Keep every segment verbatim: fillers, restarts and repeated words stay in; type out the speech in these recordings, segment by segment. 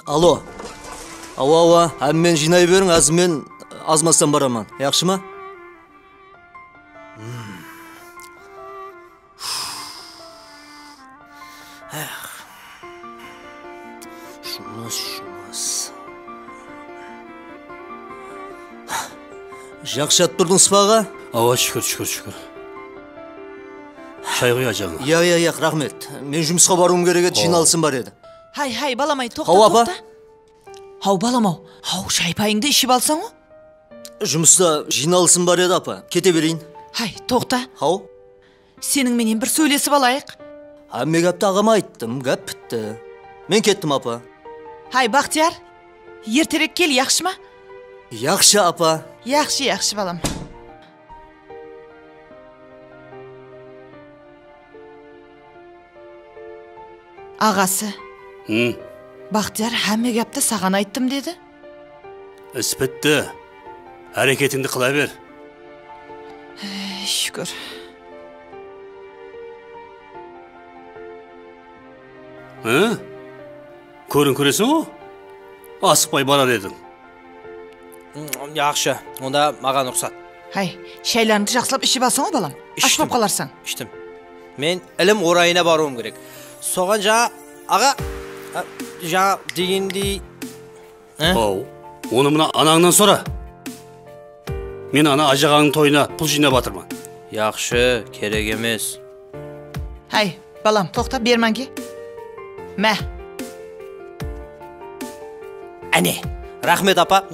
Alo. Awa, awa, hámmeni jıynay beriń, házir men azmastan baraman. Yaqshı ma? Jumıs, jumıs. Jaqsı jatıp turdıń, Sıpaǵa? Awa, shúkir, shúkir, shúkir. Shay qoy, ajaǵına. Iya, iya, iya, raxmet. Men jumısqa barıwım kerek edi, jıynalısım bar edi. Hay, hay, balam-ay, toqta, toqta. Haw, balam-aw, haw, shaypayıńdı iship alsań-ǵo. Jumısta jıynalısım bar edi, apa. Kete bereyin. Hay, toqta. Haw. Seniń menen bir sóylesip alayıq. Hámme gápti aǵama ayttım, gáp pitti. Men kettim, apa. Hay, Baxtiyar, erterek kel, yaqshı ma? Yaqshı, apa. Yaqshı, yaqshı, balam. Aǵası. Hı? Baxtiyar hámme gápti saǵan ayttım dedi. Is pitti. Háreketińdi qıla ber. Ey, shúkir. Hı? Kórin kóreseń-ǵo. Asıqpay barar ediń. Yaqshı, onda maǵan ruxsat. Hay, shaylarıńdı jaqsılap iship alsań-ǵo, balam. Ash bolıp qalarsań. Ishtim. Men ilim orayına barıwım kerek. Soǵan jańa, aǵa, a, jańa degendey, Á? Haw, onı mına anańnan sora. Men ana ájaǵańnıń toyına pul jıynap atırman. Yaqshı, kerek emes. Háy, balam, toqta, bermange. Má. Áne, raxmet, apa.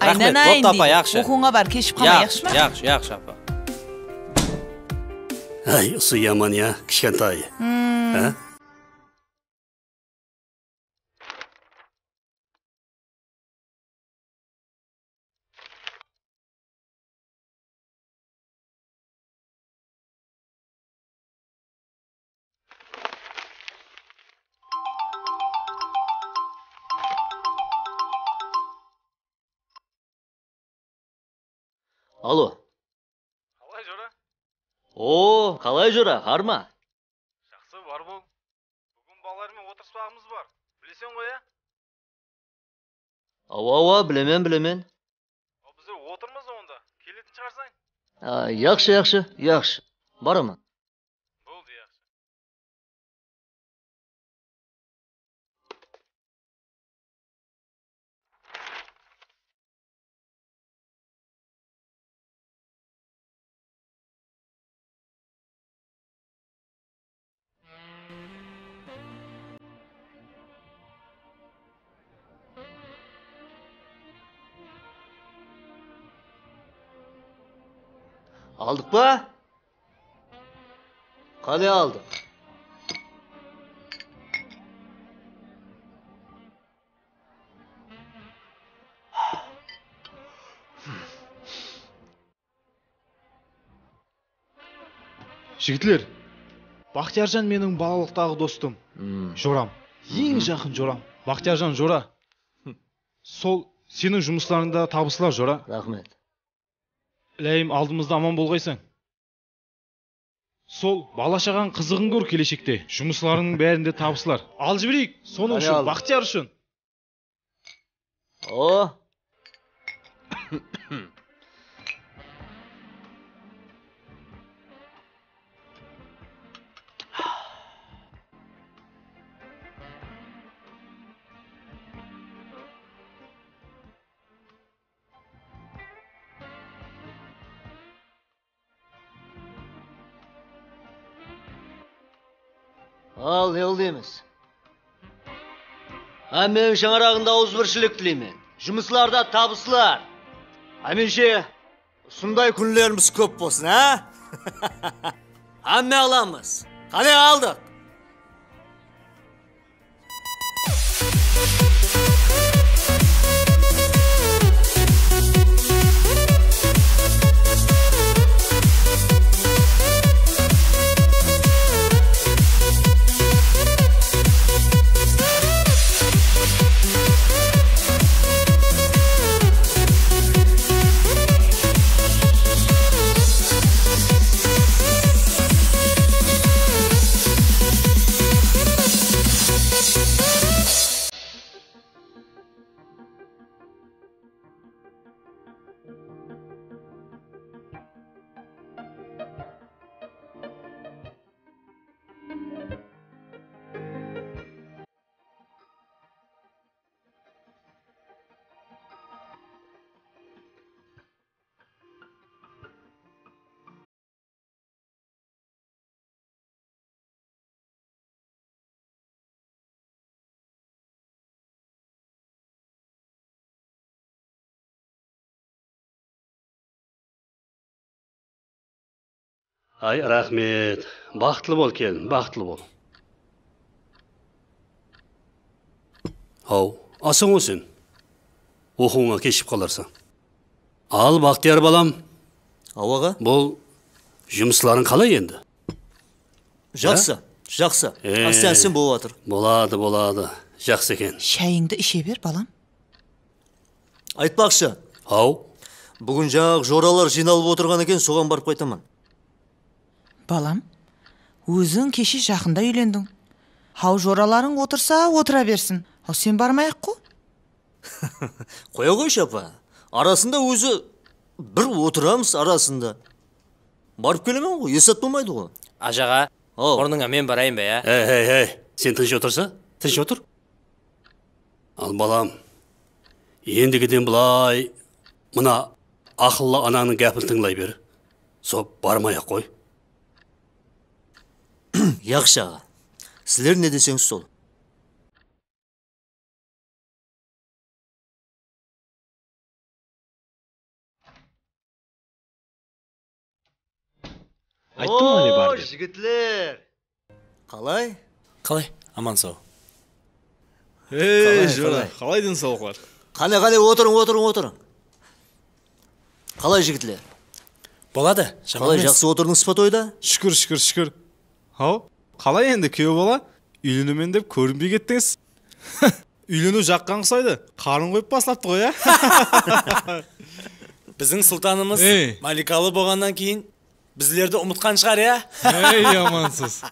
Raxmet, boptı, apa, yaqshı. Oqıwıńa bar, keshigip qalma, yaqshı ma? Yaqshı, yaqshı, apa. Áy, usı yaman ya, kishkentay. Á? Alo. Qalay, jora? O, qalay, jora, harma? Jaqsı, bar bol. Búgin balalar menen otırıspaǵımız bar. Bileseń ǵoy, á? Awa, awa, bilemen, bilemen. Al, bizler otırmız onda. Keletin shıǵarsań. A, yaqshı, yaqshı, yaqshı. Baraman. Boldı, yaqshı. Aldıq pa? Qáne aldıq. Jigitler, Baxtiyarjan meniń balalıqtaǵı dostım, joram, eń jaqın joram. Baxtiyarjan, jora. Sol seniń jumıslarıńda tabıslar, jora. Raxmet. Iláyım, aldımızda aman bolǵaysań. Sol bala-shaǵań qızıǵın kór keleshekte. Jumıslarıńnıń bárinde tabıslar. Al jibereyik, sonıń ushın, Baxtiyar ushın. O. Al, ne qıl deymiz? Hámmeniń shańaraǵında awızbirshilik tileymen. Jumıslarda tabıslar. Hámiyshe usınday kúnlerimiz kóp bolsın, á? Hámme alamız. Qáne, aldıq. Ay, raxmet. Baxıtlı bol, kelin, baxıtlı bol. Haw, asań-ǵo sen. Oqıwıńa keshigip qalarsań. Al, Baxtiyar balam. Awa, aǵa. Bul jumıslarıń qalay endi? Jaqsı, jaqsı. E, áste-áste bolıp atır. Boladı, boladı. Jaqsı eken. Shayıńdı ishe ber, balam. Aytpaqshı. Haw? Búgin jańaq joralar jıynalıp otırǵan eken, soǵan barıp qaytaman. Balam, óziń keshe jaqında úylendiń. Haw, joralarıń otırsa, otıra bersin. Haw, sen barmay-aq qoy. Qoya ǵoyshı, apa. Arasında ózi bir otıramız arasında. Barıp kelemen ǵoy, esat bolmaydı ǵoy. Ájaǵa, Haw. Ornıńa men barayın ba, ya? Hey, hey, hey, sen tınısh otırsa, tınısh otır. Al, balam, endigiden bılay mına aqıllı anańnıń gápin tıńlay ber. Sop barmay-aq qoy. Yaqshı, aǵa. Sizler ne deseńiz, sol. Ayttım ǵo, ale, bar dep. Jigitler! Qalay? Qalay? Aman-saw. Ey, jora, qalay densawlıqlar? Qáne, qáne, otırıń, otırıń, otırıń. Qalay, jigitler? Boladı, jaman emes. Qalay, jaqsı otırdıńız ba toyda? Shúkir, shúkir, shúkir. Haw, qalay endi, kúyew bala? Úylenemen dep kórinbey kettińiz. Úyleniw jaqqan qusaydı. Qarın qoyıp baslaptı ǵoy, ya? Biziń sultanımız malikalı bolǵannan keyin bizlerdi umıtqan shıǵar, ya? Ey, amansız.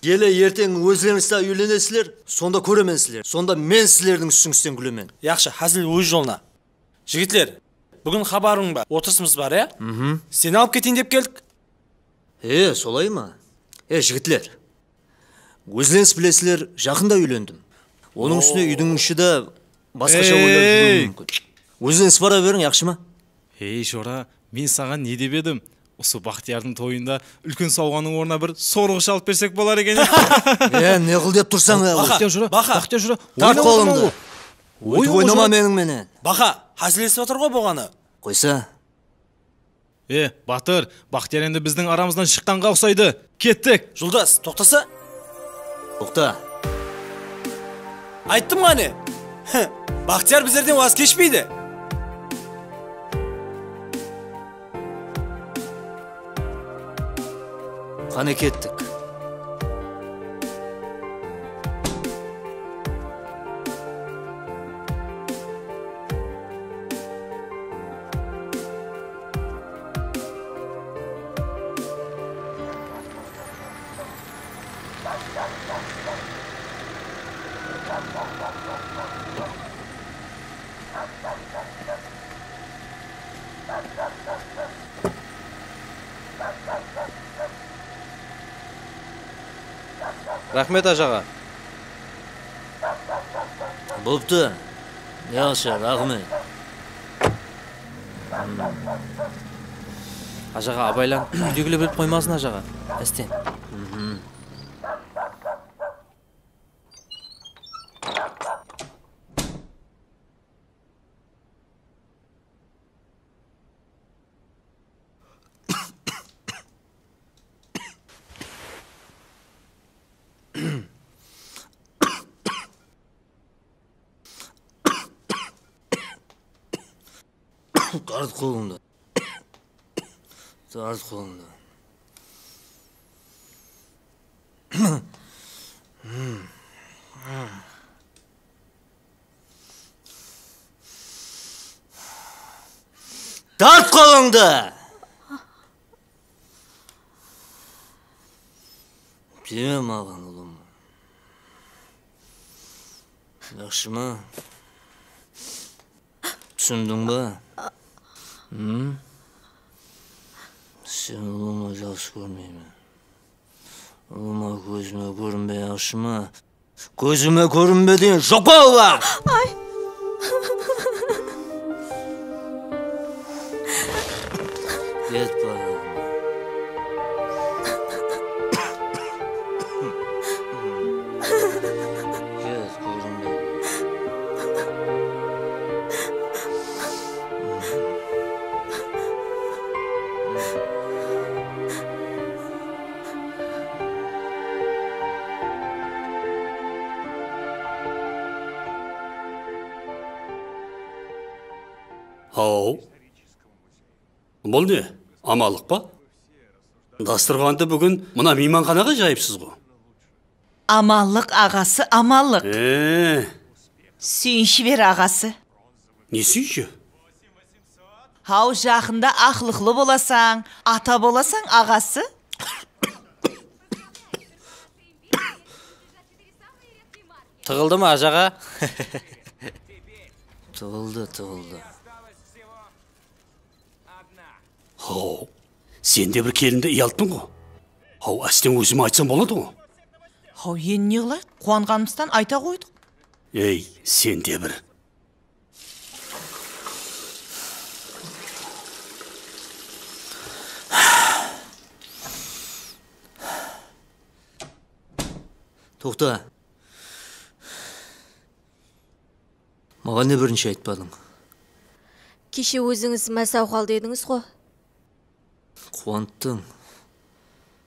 Ele, erteń ózlerińiz-aq úylenesizler, sonda kóremen sizlerdi. Sonda men sizlerdiń ústińizden kúlemen. Yaqshı, házil óz jolına. Jigitler, búgin xabarıń bar, otırısımız bar, ya? Seni alıp keteyin dep keldik. E, solay ma? E, jigitler, ózlerińiz bilesizler, jaqında úylendim. Onıń ústine úydiń ishi de basqasha oylap júriwi múmkin. Ózlerińiz bara beriń, yaqshı ma? Hey, jora, men saǵan ne dep edim? Usı Baxtiyardıń toyında úlken sawǵanıń ornına bir sorǵısh alıp bersek bolar eken. E, ne qıl dep tursań, e? Baxtiyar, jora, Baxtiyar, jora. Tart qolıńdı. Oytip oynama meniń menen. Baqa, házillesip atır ǵoy bolǵanı. Qoysa. E, Batır, Baxtiyar endi bizdiń aramızdan shıqqanǵa uqsaydı. Kettik. Juldas, toqtasa. Toqta. Ayttım ǵáne. Baxtiyar bizlerden waz keshpeydi. Qáne, kettik. Raxmet, ájaǵa. Bolıptı. Yaqshı, raxmet. Ájaǵa, abaylań, úydegiler bilip qoymasın, ájaǵa. Ásten. Tart qolıńdı. Tart qolıńdı. Tart qolıńdı! Deme maǵan, ulım. Yaqshı ma? Túsindiń ba? Hım? Sen ulıwma jaqsı kórmeymen. Ulıwma kózime kórinbe, yaqshı ma? Kózime kórinbe deyin, joqpa ulıwma! Ay! Ket, balam. Ket, kórinbe. Haw. Bul ne? Amanlıq pa? Dastırxandı búgin mına miymanxanaǵa jayıpsız ǵo. Amanlıq, aǵası, amanlıq. E. Súyinshi ber, aǵası. Ne súyinshi? Haw, jaqında aqlıqlı bolasań, ata bolasań, aǵası. Tıǵıldı ma, ajaǵa? Tıǵıldı, tıǵıldı. Haw, sen de bir kelindi uyalttıń ǵo. Haw, ásten ózime aytsam boladı ǵo. Haw, endi ne qılayıq? Quwanǵanımızdan ayta ǵoydıq. Ey, sen de bir. Toqta. Maǵan ne birinshi aytpadıń? Keshe ózińiz másáwhal dedińiz ǵo. Quwanttıń.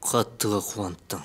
Qattıǵa quwanttıń.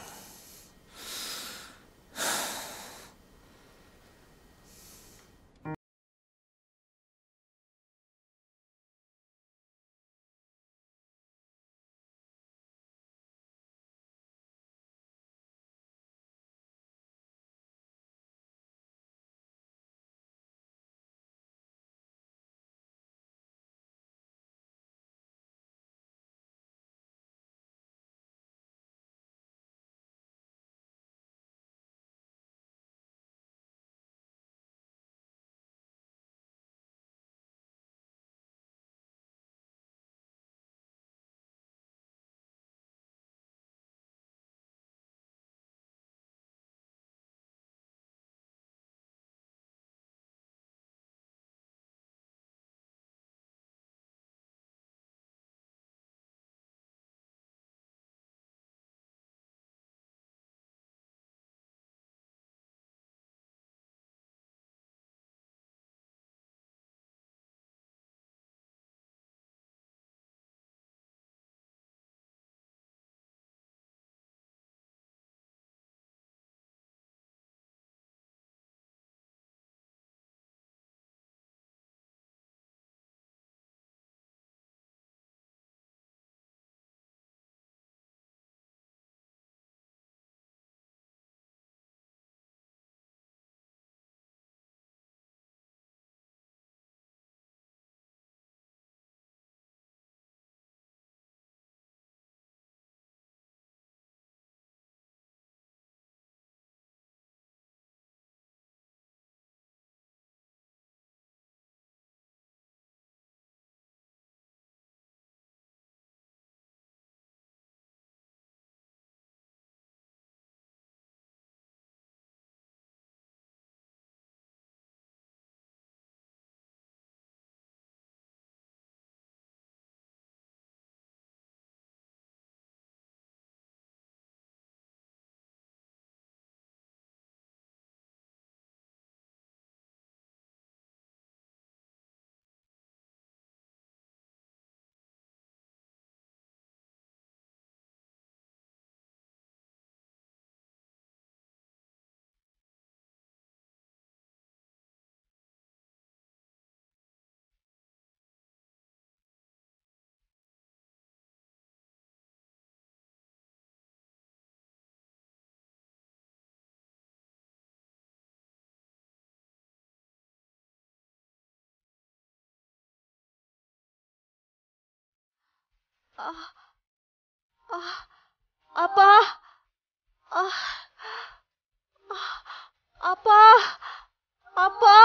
Ah, ah, apa! Ah, ah, apa! Apa!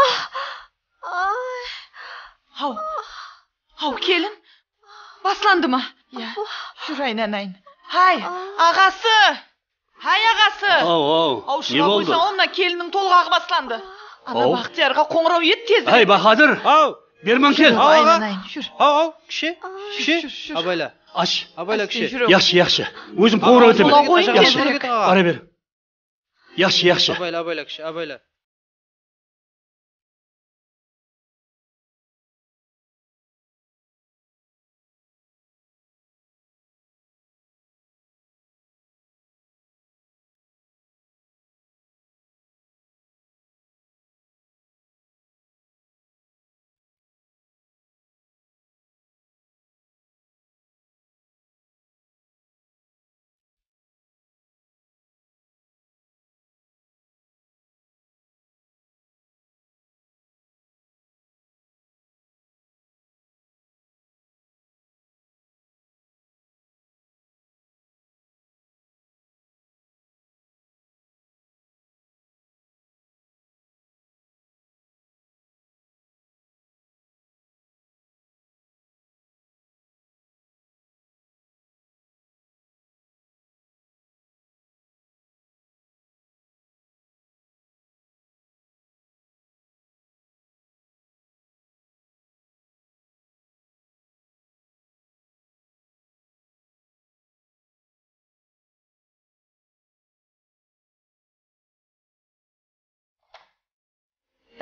Ay! Haw, haw, kelin. Baslandı ma? Ya. Júr, aynanayın. Hay, aǵası! Hay, aǵası! Aw, aw, ne boldı? Aw, shıǵa qoysań, mına kelinniń tolǵaǵı baslandı. Ana, Baxtiyarǵa qońıraw et tezirek. Hey, Bahadır! Aw! Berman, kel! Aw, aǵa! Júr, aynanayın, júr. Aw, aw, kishi, kishi, abayla. Ash. Abayla, kishi. Júr, júr. Yaqshı, yaqshı. Ózim qońıraw etemen. Aw, aw, tezirek. Bara ber. Yaqshı, yaqshı. Abayla, abayla, kishi, abayla.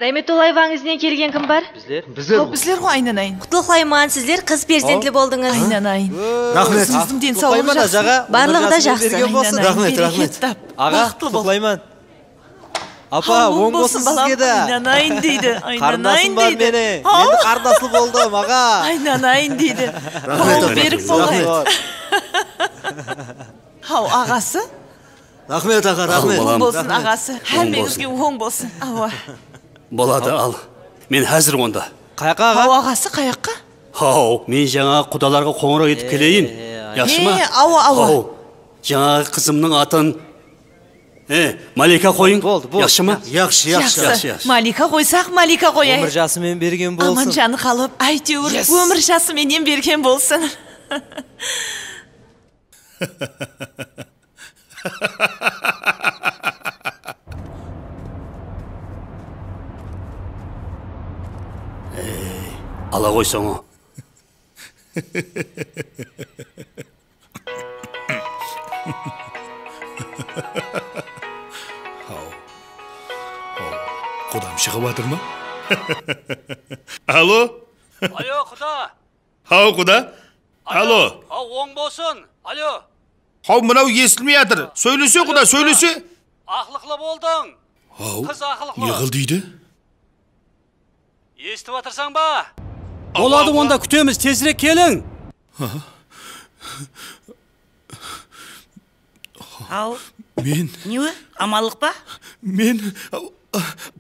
Dámetullayeva izinen kelgen kim bar? Bizler. Bizler. Haw, bizler ǵoy, aynanayın. Qutlıqlayman, sizler qız perzentli boldıńız. Aynanayın. Raxmet. Ózińizdiń densawlıǵıńız jaqsı. Barlıǵı da jaqsı. Raxmet, raxmet. Aǵa, qutlıqlayman. Apa, oń bolsın sizge de. Aynanayın deydi, aynanayın deydi. Qarındasım bar meni. Endi qarındaslı boldım, aǵa. Aynanayın deydi. Raxmet, apa. Berik bolǵay. Haw, aǵası. Raxmet, aǵa, raxmet. Oń bolsın, aǵası. Hámmeńizge oń bolsın. Awa. Boladı, al. Men házir onda. Qayaqqa, aǵa? Haw, aǵası, qayaqqa? Haw, men jańaǵı qudalarǵa qońıraw etip keleyin. Yaqshı ma? He, awa, awa. Haw, jańaǵı qızımnıń atın, e, Malika qoyıń. Boldı, boldı. Yaqshı ma? Yaqshı, yaqshı. Yaqshı, yaqshı. Malika qoysaq, Malika qoyayıq. Ómir jası menen bergen bolsın. Aman janı qalıp, áytewir, ómir jası menen bergen bolsın. Ey, ala ǵoysań-aw. Haw. Haw. Qudam shıǵıp atır ma? Alo? Alo, quda. Haw, quda. Alo. Haw, oń bolsın. Alo. Haw, mınaw esitilmey atır. Sóylese, quda, sóylese. Aqlıqlı boldıń. Haw, qız aqlıqlı. Ne qıl deydi? Esitip atırsań ba? Boladı, onda kútemiz, tezirek keliń. Haw. Men. Ne o? Amanlıq pa? Men,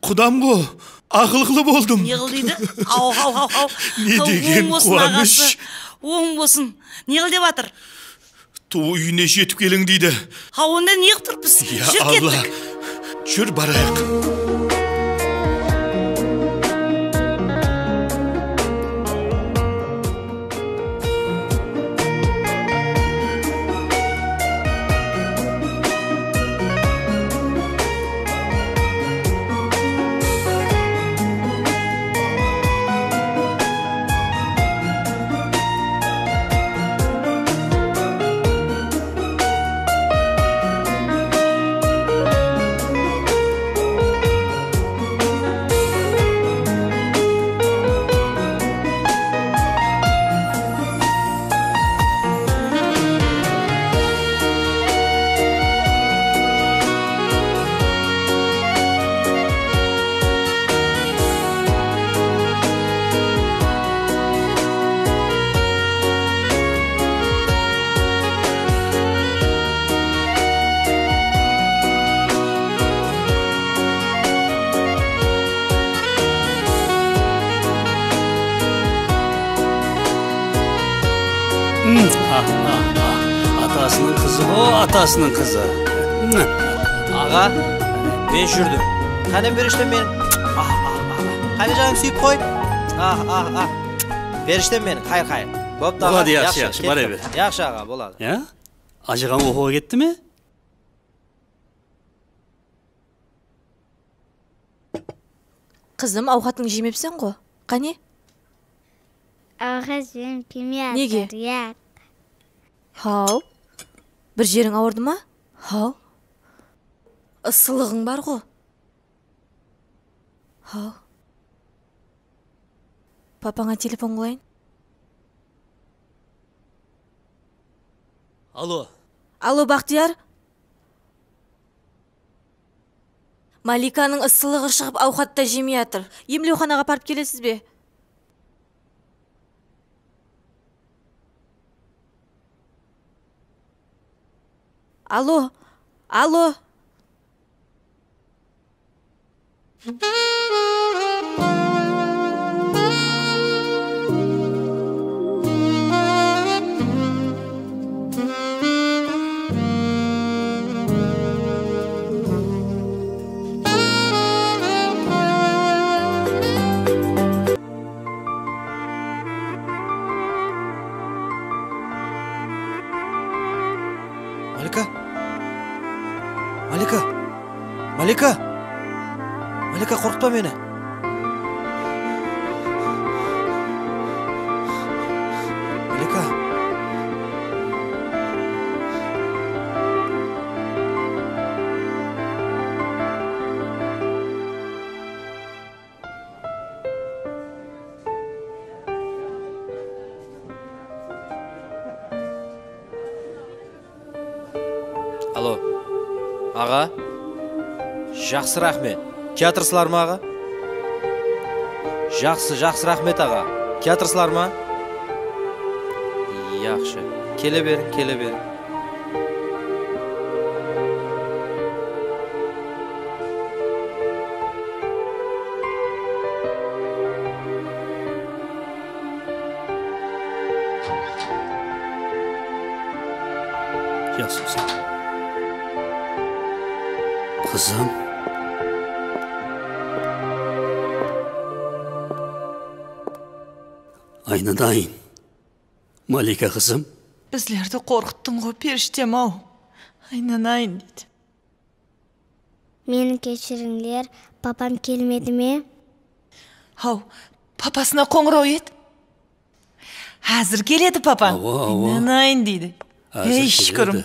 qudam ǵo. Aqlıqlı boldım. Ne qıl deydi? Haw, haw, haw, haw. Ne degen quwanısh. Oń bolsın, aǵası. Oń bolsın. Ne qıl dep atır? Tuwıw úyine jetip keliń deydi. Ha, onda ne qıp turıppız? Júr, kettik. Ya Alla. Júr, barayıq. Atasınıń qızı ǵo, atasınıń qızı. Aǵa, men júrdim. Qáne, perishtem meniń? Ah, ah, ah. Qáne, janıń súyip qoy. Ah, ah, ah. Perishtem meniń, xayır, xayır. Boptı, aǵa. Boladı, yaqshı, yaqshı, bara ber. Yaqshı, aǵa, boladı. Ya? Ájaqań oqıwǵa ketti me? Qızım, awqatıńdı jemepseń ǵo. Qáne? Awqat jegim kelmey atır. Nege? Yaq. Haw. Bir jeriń awırdı ma? Haw. Issılıǵıń bar ǵo. Haw. Papańa telefon qılayın. Alo. Alo, Baxtiyar. Malikanıń ıssılıǵı shıǵıp, awqat ta jemey atır. Emlewxanaǵa aparıp kelesiz be? Alo, alo. Malika? Malika? Malika? Malika, qorqıtpa meni. Malika. Aǵa, jaqsı, raxmet. Kiyatırsızlar ma, aǵa? Jaqsı, jaqsı, raxmet, aǵa. Kiyatırsızlar ma? Yaqshı. Kele beriń, kele beriń. Jaqsı, jaqsı. Qızım. Aynanayın. Malika qızım. Bizlerdi qorqıttıń ǵo, perishtem-aw. Aynanayın deydi. Meni keshirińler, papam kelmedi me? Haw, papasına qońıraw et. Házir keledi papań. Awa, awa. Aynanayın deydi. Házir keledi. Ey, shúkirim.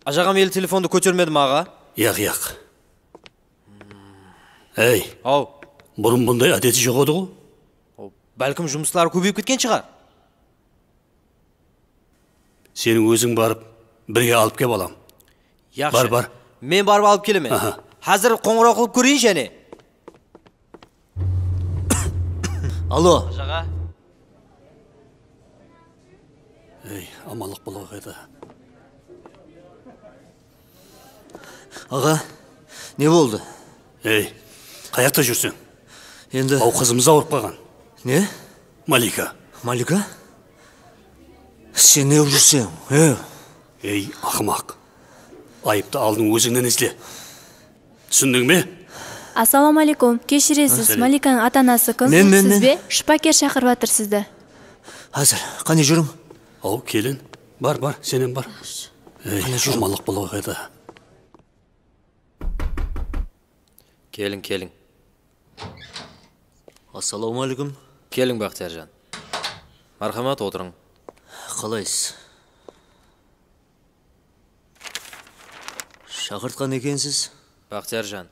Ajaǵam, ele telefondı kótermedim, aǵa. Yaq, yaq. Ey. Aw. Burın bunday ádeti joq edi ǵo. Bálkim, jumısları kóbeyip ketken shıǵar. Seniń óziń barıp, birge alıp kel, balam. Yaqshı. Bar, bar. Men barıp alıp kelemen. Aha. Házir qońıraw qılıp kóreyin jáne. Alo. Ajaǵa. Ey, amanlıq bolıwıq edi. Aǵa, ne boldı? Ey, qayaqta júrseń? Endi... Aw, qızımız awırıp qalǵan. Ne? Malika. Malika? Sen ne urıp júrseń, e? Ey, aqımaq. Ayıptı aldıń ózińnen izle. Túsindiń be? Assalawma aleykum. Keshiresiz, Malikanıń ata-anası kim? Men, men, men. Siz be? Shıpaker shaqırıp atır sizdi. Házir, qáne júriń. Aw, kelin. Bar, bar, senem bar. Ey, qáne júriń. Amanlıq bolıwıq edi. Keliń, keliń. Assalawma aleykum. Keliń, Baxtiyarjan. Márhamat, otırıń. Qalaysız? Shaqırtqan ekensiz? Baxtiyarjan,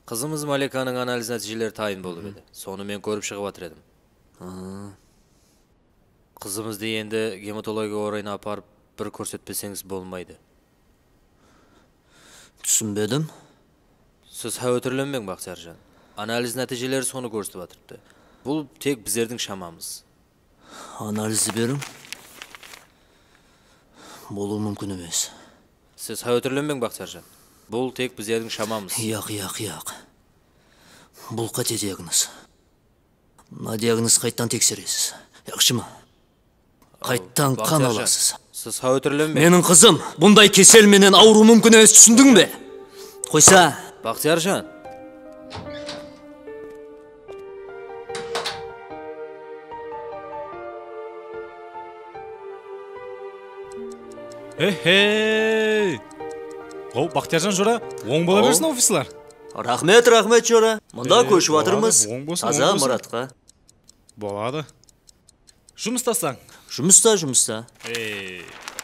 qızımız Malikanıń analiz nátiyjeleri tayın bolıp edi. Sonı men kórip shıǵıp atır edim. Qızımızdı endi gematologiya orayına aparıp bir kórsetpeseńiz bolmaydı. Túsinbedim. Siz háwirlenbeń, Baxtiyarjan. Analiz nátiyjeleri sonı kórsetip atırıptı. Bul tek bizlerdiń shamamız. Analizdi beriń. Bolıwı múmkin emes. Siz háwirlenbeń, Baxtiyarjan. Bul tek bizlerdiń shamamız. Yaq, yaq, yaq. Bul qáte diagnoz. Mına diagnoz qayttan tekseresiz. Yaqshı ma? Qayttan qan alasız. Siz háwirlenbeń. Meniń qızım bunday kesel menen awırıwı múmkin emes, túsindiń be? Qoysa. Baxtiyarjan. Hey, hey! Hop, Baxtiyarjan jora, oń bola bersin ofisler. Raxmet, raxmet, jora. Mında kóship atırmız. Taza Muratqa. Boladı. Jumıstasań? Jumısta, jumısta. Ey.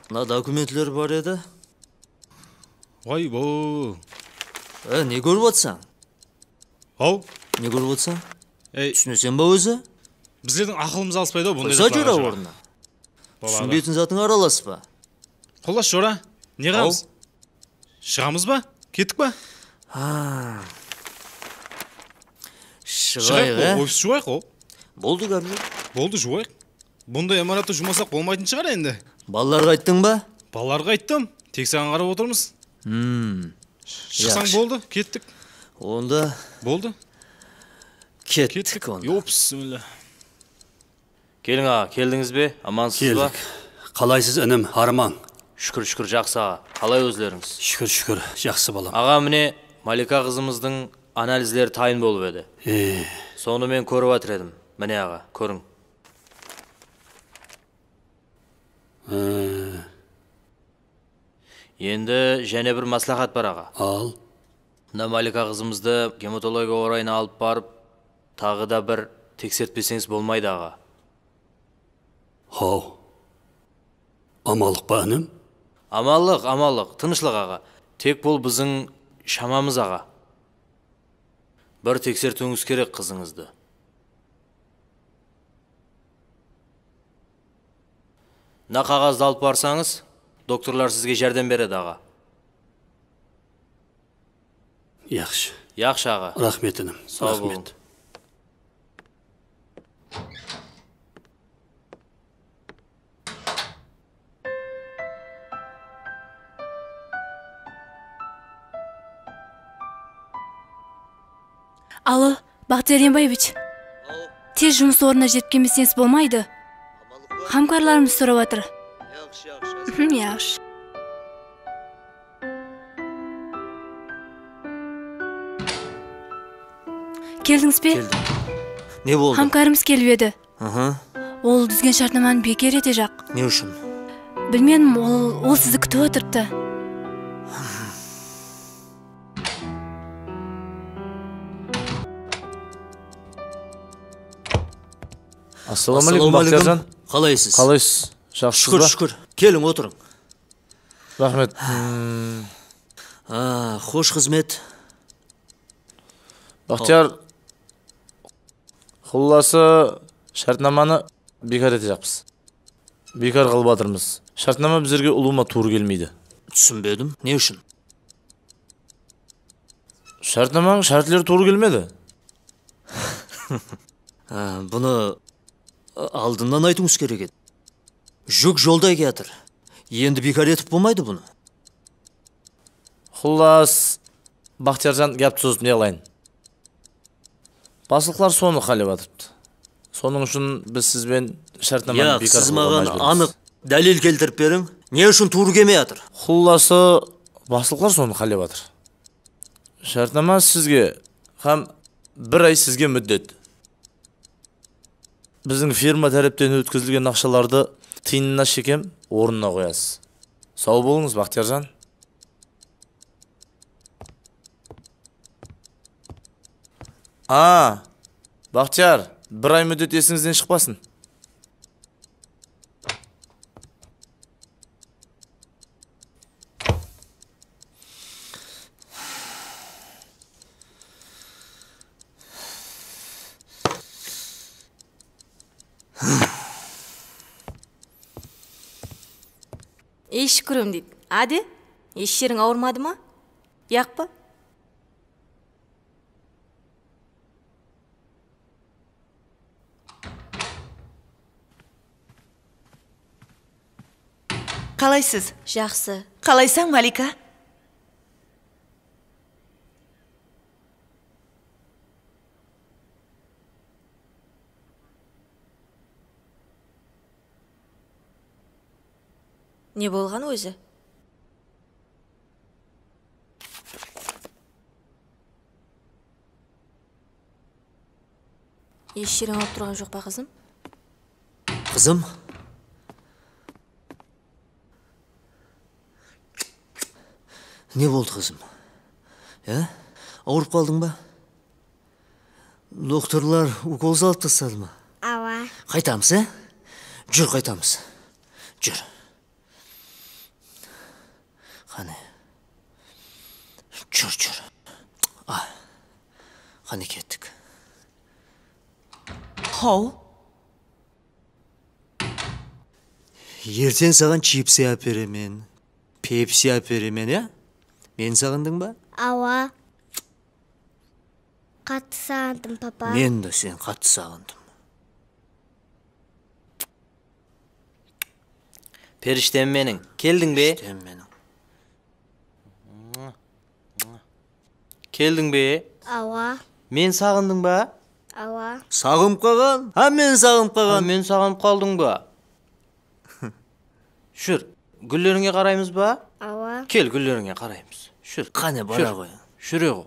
Mına dokumentler bar edi. Oy-bo. E, ne kórip atsań? Haw? Ne kórip atsań? Ey. Túsineseń ba ózi? Bizlerdiń aqılımız alıspayd-aw bunday zatlarǵa. Qoysa jora ornına. Boladı. Túsinbeytin zatıńa aralaspa. Qullası, jora, ne qılamız? Shıǵamız ba? Kettik pa? Ha. Shıǵayıq, e? Ofis juwayıq-aw. Boldı, gáp joq. Boldı, juwayıq. Bunday imarattı juwmasaq bolmaytın shıǵar endi. Balalarǵa ayttıń ba? Balalarǵa ayttım. Tek saǵan qarap otırmız. Hmm. Shıqsań boldı, kettik. Onda boldı. Kettik onda. Yo, bismillah. Keliń, aǵa, keldińiz be? Amansız ba? Keldik. Qalaysız, inim, harmań? Shúkir, shúkir, jaqsı, aǵa. Qalay ózlerińiz? Shúkir, shúkir, jaqsı, balam. Aǵa, mine, Malika qızımızdıń analizleri tayın bolıp edi. E. Sonı men kórip atır edim. Mine, aǵa, kóriń. E. Endi jáne bir másláhát bar, aǵa. Al. Mına Malika qızımızdı gematologiya orayına alıp barıp, taǵı da bir teksertpeseńiz bolmaydı, aǵa. Haw. Amanlıq pa, inim? Amanlıq, amanlıq, tınıshlıq, aǵa. Tek bul biziń shamamız, aǵa. Bir tekseriwińiz kerek qızıńızdı. Mına qaǵazdı alıp barsańız, doktorlar sizge járdem beredi, aǵa. Yaqshı. Yaqshı, aǵa. Raxmet, inim. Saw bolıń. Raxmet. Alo, Baxtiyar Enbaevich. Tez jumıs ornına jetip kelmeseńiz bolmaydı. Hámkarlarımız sorap atır. Yaqshı, yaqshı. Yaqshı. Keldińiz be? Keldim. Ne boldı? Hámkarımız kelip edi. Aha. Ol dúzgen shártnamanı bekar etejaq. Ne ushın? Bilmedim, ol, ol sizdi kútip otırıptı. Assalawma aleykum, Baxtiyarjan. Qalaysız? Qalaysız? Jaqsısız ba? Shúkir, shúkir. Keliń, otırıń. Raxmet. Hmm. A, xosh xızmet. Baxtiyar, xullası, shártnamanı biykar etejaqpız. Biykar qılıp atırmız. Shártnama bizlerge ulıwma tuwrı kelmeydi. Túsinbedim. Ne ushın? Shártnamanıń shártleri tuwrı kelmedi. A, bunı, a, aldınnan aytıwıńız kerek edi. Júk jolda kiyatır. Endi biykar etip bolmaydı bunı. Xullas, Baxtiyarjan, gáp sozıp ne qılayın? Baslıqlar sonı qálep atırıptı. Sonıń ushın biz siz benen shártnamanı biykar qılıwǵa májbúrmiz. Yaq, siz maǵan anıq dálil keltirip beriń. Ne ushın tuwrı kelmey atır? Xullası, baslıqlar sonı qálep atır. Shártnama sizge hám bir ay sizge múddet. Biziń firma tárepten ótkizilgen naqshalardı tıyınına shekem ornına qoyasız. Saw bolıńız, Baxtiyarjan. A, Baxtiyar, bir ay múddet esińizden shıqpasın. Ey, shúkirim, deydi. Áde, hesh jeriń awırmadı ma? Yaq pa? Qalaysız? Jaqsı. Qalaysań, Malika? Ne bolǵan ózi? Hesh jeriń awırıp turǵan joq pa, qızım? Qızım? Ne boldı, qızım? Ya? Awırıp qaldıń ba? Doktorlar ukol salıp tasladı ma? Awa. Qaytamız, e? Júr, qaytamız. Júr. Qáne. Júr, júr. A. Qáne, kettik. Haw. Erteń saǵan chipsi áperemen, pepsi áperemen, ya? Meni saǵındıń ba? Awa. Qattı saǵındım, papa. Men de seni qattı saǵındım. Perishtem meniń, keldiń be? Perishtem meniń. Keldiń be? Awa. Meni saǵındıń ba? Awa. Saǵınıp qalǵan? Hámmeni saǵınıp qalǵan. Hámmeni saǵınıp qaldıń ba? Júr, gúllerińe qaraymız ba? Awa. Kel, gúllerińe qaraymız. Júr. Qáne, bara ǵoy. Júre ǵo.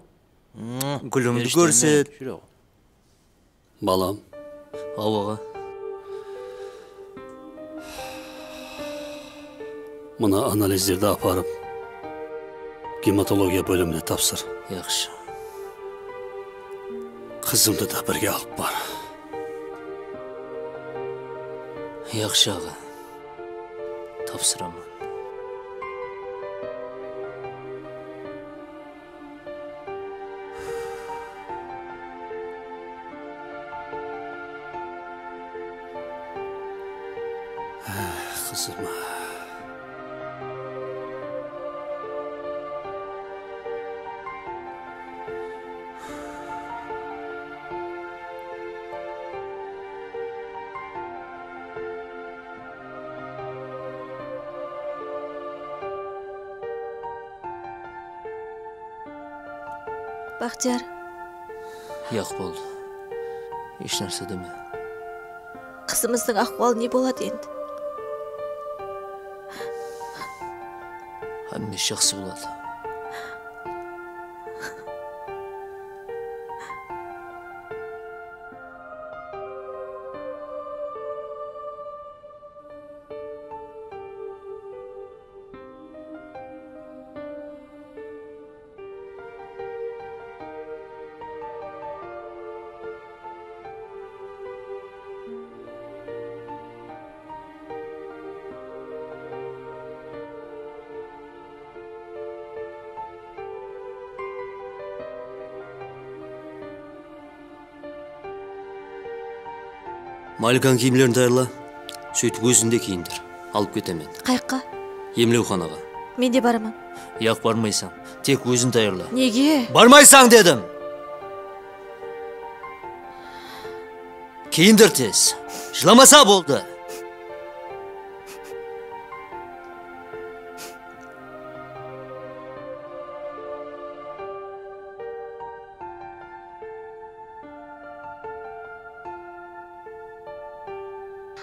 Gúlińdi kórset. Júre ǵo. Balam. Awa, aǵa. Mına analizlerdi aparıp, gematologiya bólimine tapsır. Yaqshı. Qızımdı da birge alıp bar. Yaqshı, aǵa. Tapsıraman. Qızım. Baxtiyar. Yaq, boldı. Hesh nárse deme. Qızımızdıń ahwalı ne boladı endi? Hámmesi jaqsı boladı. Malikanıń kiyimlerin tayarla. Sóytip ózin de kiyindir. Alıp ketemen. Qayaqqa? Emlewxanaǵa. Men de baraman. Yaq, barmaysań. Tek ózin tayarla. Nege? Barmaysań dedim! Kiyindir tez. Jılamasa boldı.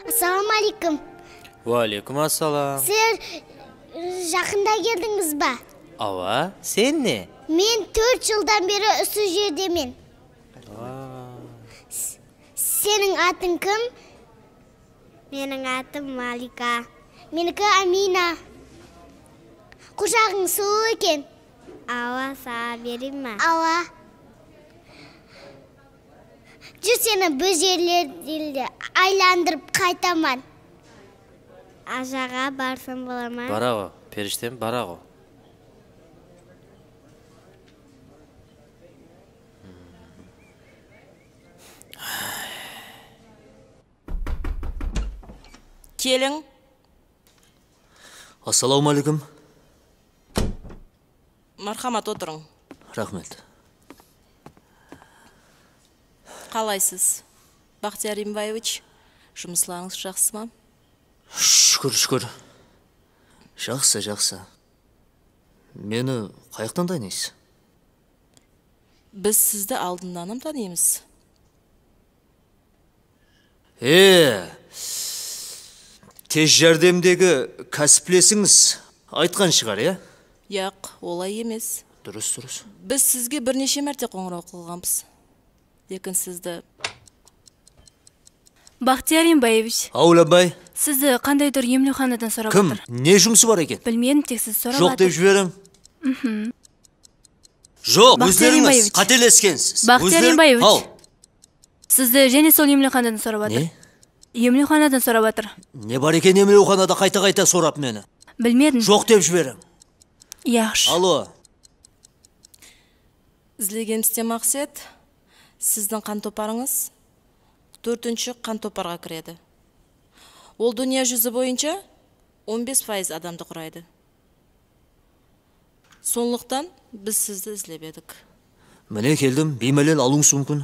Assalawma aleykum. Wa aleykum assalam. Sizler, e, jaqında keldińiz ba? Awa, sen ne? Men tórt jıldan beri usı jerdemen. Seniń atıń kim? Meniń atım Malika. Meniki Amina. Qushaǵıń sulıw eken. Awa, saǵan bereyin ba? Awa. Júr, seni bir jerlerdi aylandırıp qaytaman. Ajaǵa barsam bola ma? Bara ǵo, perishtem, bara ǵo. Keliń. Assalawma aleykum. Marhamat, otırıń. Raxmet. Qalaysız, Baxtiyar Rimbaevich? Jumıslarıńız jaqsı ma? Shúkir, shúkir. Jaqsı, jaqsı. Meni qayaqtan tanıysız? Biz sizdi aldınnan-ám tanıymız. E, tez járdemdegi kásiplesińiz aytqan shıǵar, ya? Yaq, olay emes. Durıs, durıs. Biz sizge bir neshe márte qońıraw qılǵanbız. Lekin sizdi Baxtiyar Rimbaevich. Aw, Lábbay. Sizdi qandaydur emlewxanadan sorap atır. Kim? Ne jumısı bar eken? Bilmedim, tek sizdi sorap atır. Joq dep jiberiń. Joq, ózlerińiz qáteleskensiz. Baxtiyar Rimbaevich. Aw. Sizdi jáne sol emlewxanadan sorap atır. Ne? Emlewxanadan sorap atır. Ne bar eken emlewxanada qayta-qayta sorap meni? Bilmedim. Joq dep jiberiń. Yaqshı. Alo. Izlegenimizde maqset, sizdiń qan toparıńız tórtinshi qan toparǵa kiredi. Ol dúnya júzi boyınsha on bes payız adamdı quraydı. Sonlıqtan biz sizdi izlep edik. Mine keldim, biymálel alıwıńız múmkin.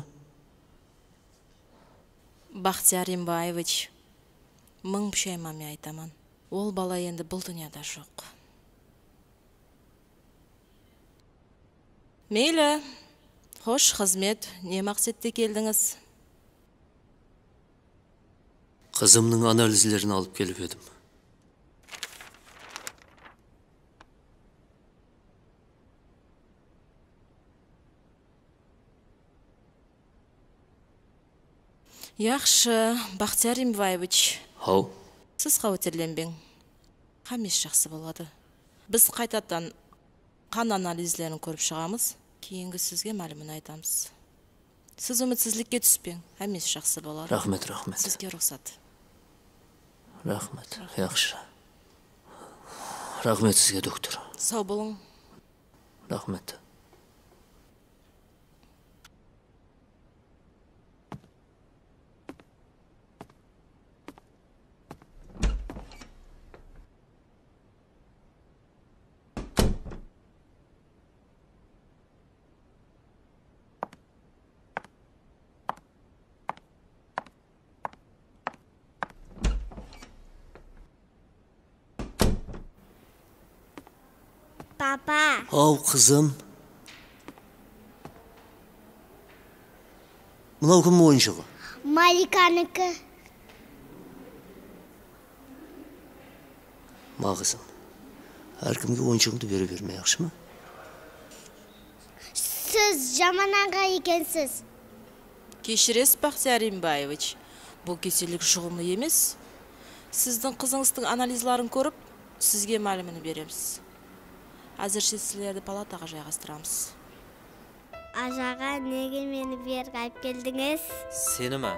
Baxtiyar Rimbaevich, mıń pushayman men aytaman. Ol bala endi bul dúnyada joq. Meyli, Xosh, xızmet, ne maqsette keldińiz? Qızımnıń analizlerin alıp kelip edim. Yaqshı, Baxtiyar Rimbaevich. Haw. Siz qáweterlenbeń. Hámmesi jaqsı boladı. Biz qaytadan qan analizlerin kórip shıǵamız. Keyingi sizge málimini aytamız. Siz úmitsizlikke túspeń. Hámmesi jaqsı boladı. Raxmet, raxmet. Sizge ruxsat. Raxmet. Yaqshı. Raxmet sizge, doktor. Saw bolıń. Raxmet. Papa. Haw, qızım. Mınaw kimniń oyınsheǵı? Malikaniki. Ma, qızım, hár kimge oyınsheǵıńdı bere berme, yaqshı ma? Siz jaman aǵa ekensiz. Keshiresiz, Baxtiyar Rimbaevich, bul kesellik juǵımlı emes. Sizdiń qızıńızdıń analizların kórip, sizge málimini beremiz. Házirshe sizlerdi palataǵa jayǵastıramız. Ajaǵa, nege meni bu jerge alıp keldińiz? Seni ma?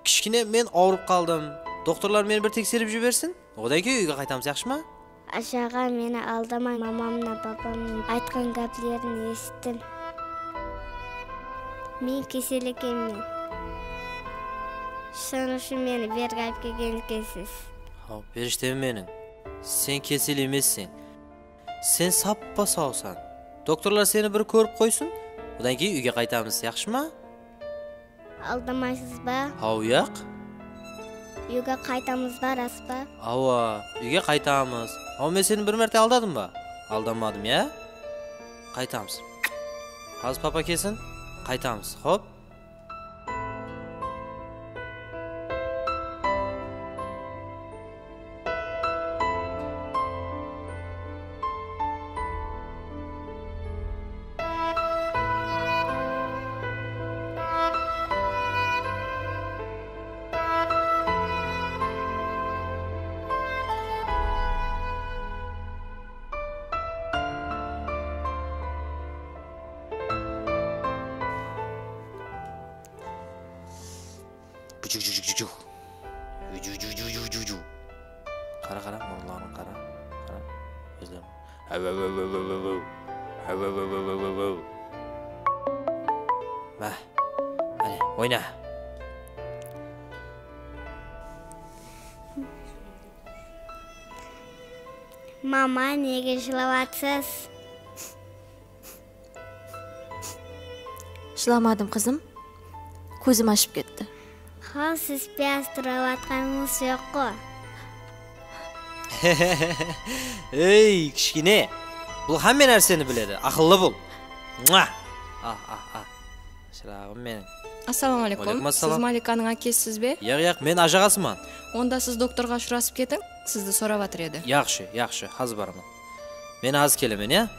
Kishkene, men awırıp qaldım. Doktorlar meni bir tekserip jibersin. Odan keyin úyge qaytamız, yaqshı ma? Ajaǵa, meni aldamań, mamamnan, papamnan aytqan gáplerin esittim. Men kesel ekenmen. Sonıń ushın meni bu jerge alıp kelgen ekensiz. Haw, perishtemen meniń. Sen kesel emesseń. Sen sappa-sawsan. Doktorlar seni bir kórip qoysın, odan keyin úyge qaytamız, yaqshı ma? Aldamaysız ba? Haw, yaq. Úyge qaytamız ba, ras pa? Awa, úyge qaytamız. Aw, men seni bir márte aldadım ba? Aldamadım, ya? Qaytamız. Házir papa kelsin, qaytamız, xop? Qara, qara, murınların qara. Qara, kózlerin. Má, áne, oyna. Mama, nege jılap atsız? Jılamadım, qızım. Kózim ashıp ketti. Haw, siz piyaz turap atqanıńız joq ǵo. Ey, kishkene. Bul hámme nárseni biledi. Aqıllı bol. Mua! Ah, ah, ah. Shıraǵım meniń. Assalawma aleykum. Aleykum assalam. Siz Malikanıń ákesisiz be? Yaq, yaq, men ajaǵasıman. Onda siz doktorǵa ushırasıp ketiń, sizdi sorap atır edi. Yaqshı, yaqshı, házir baraman. Men házir kelemen, ya?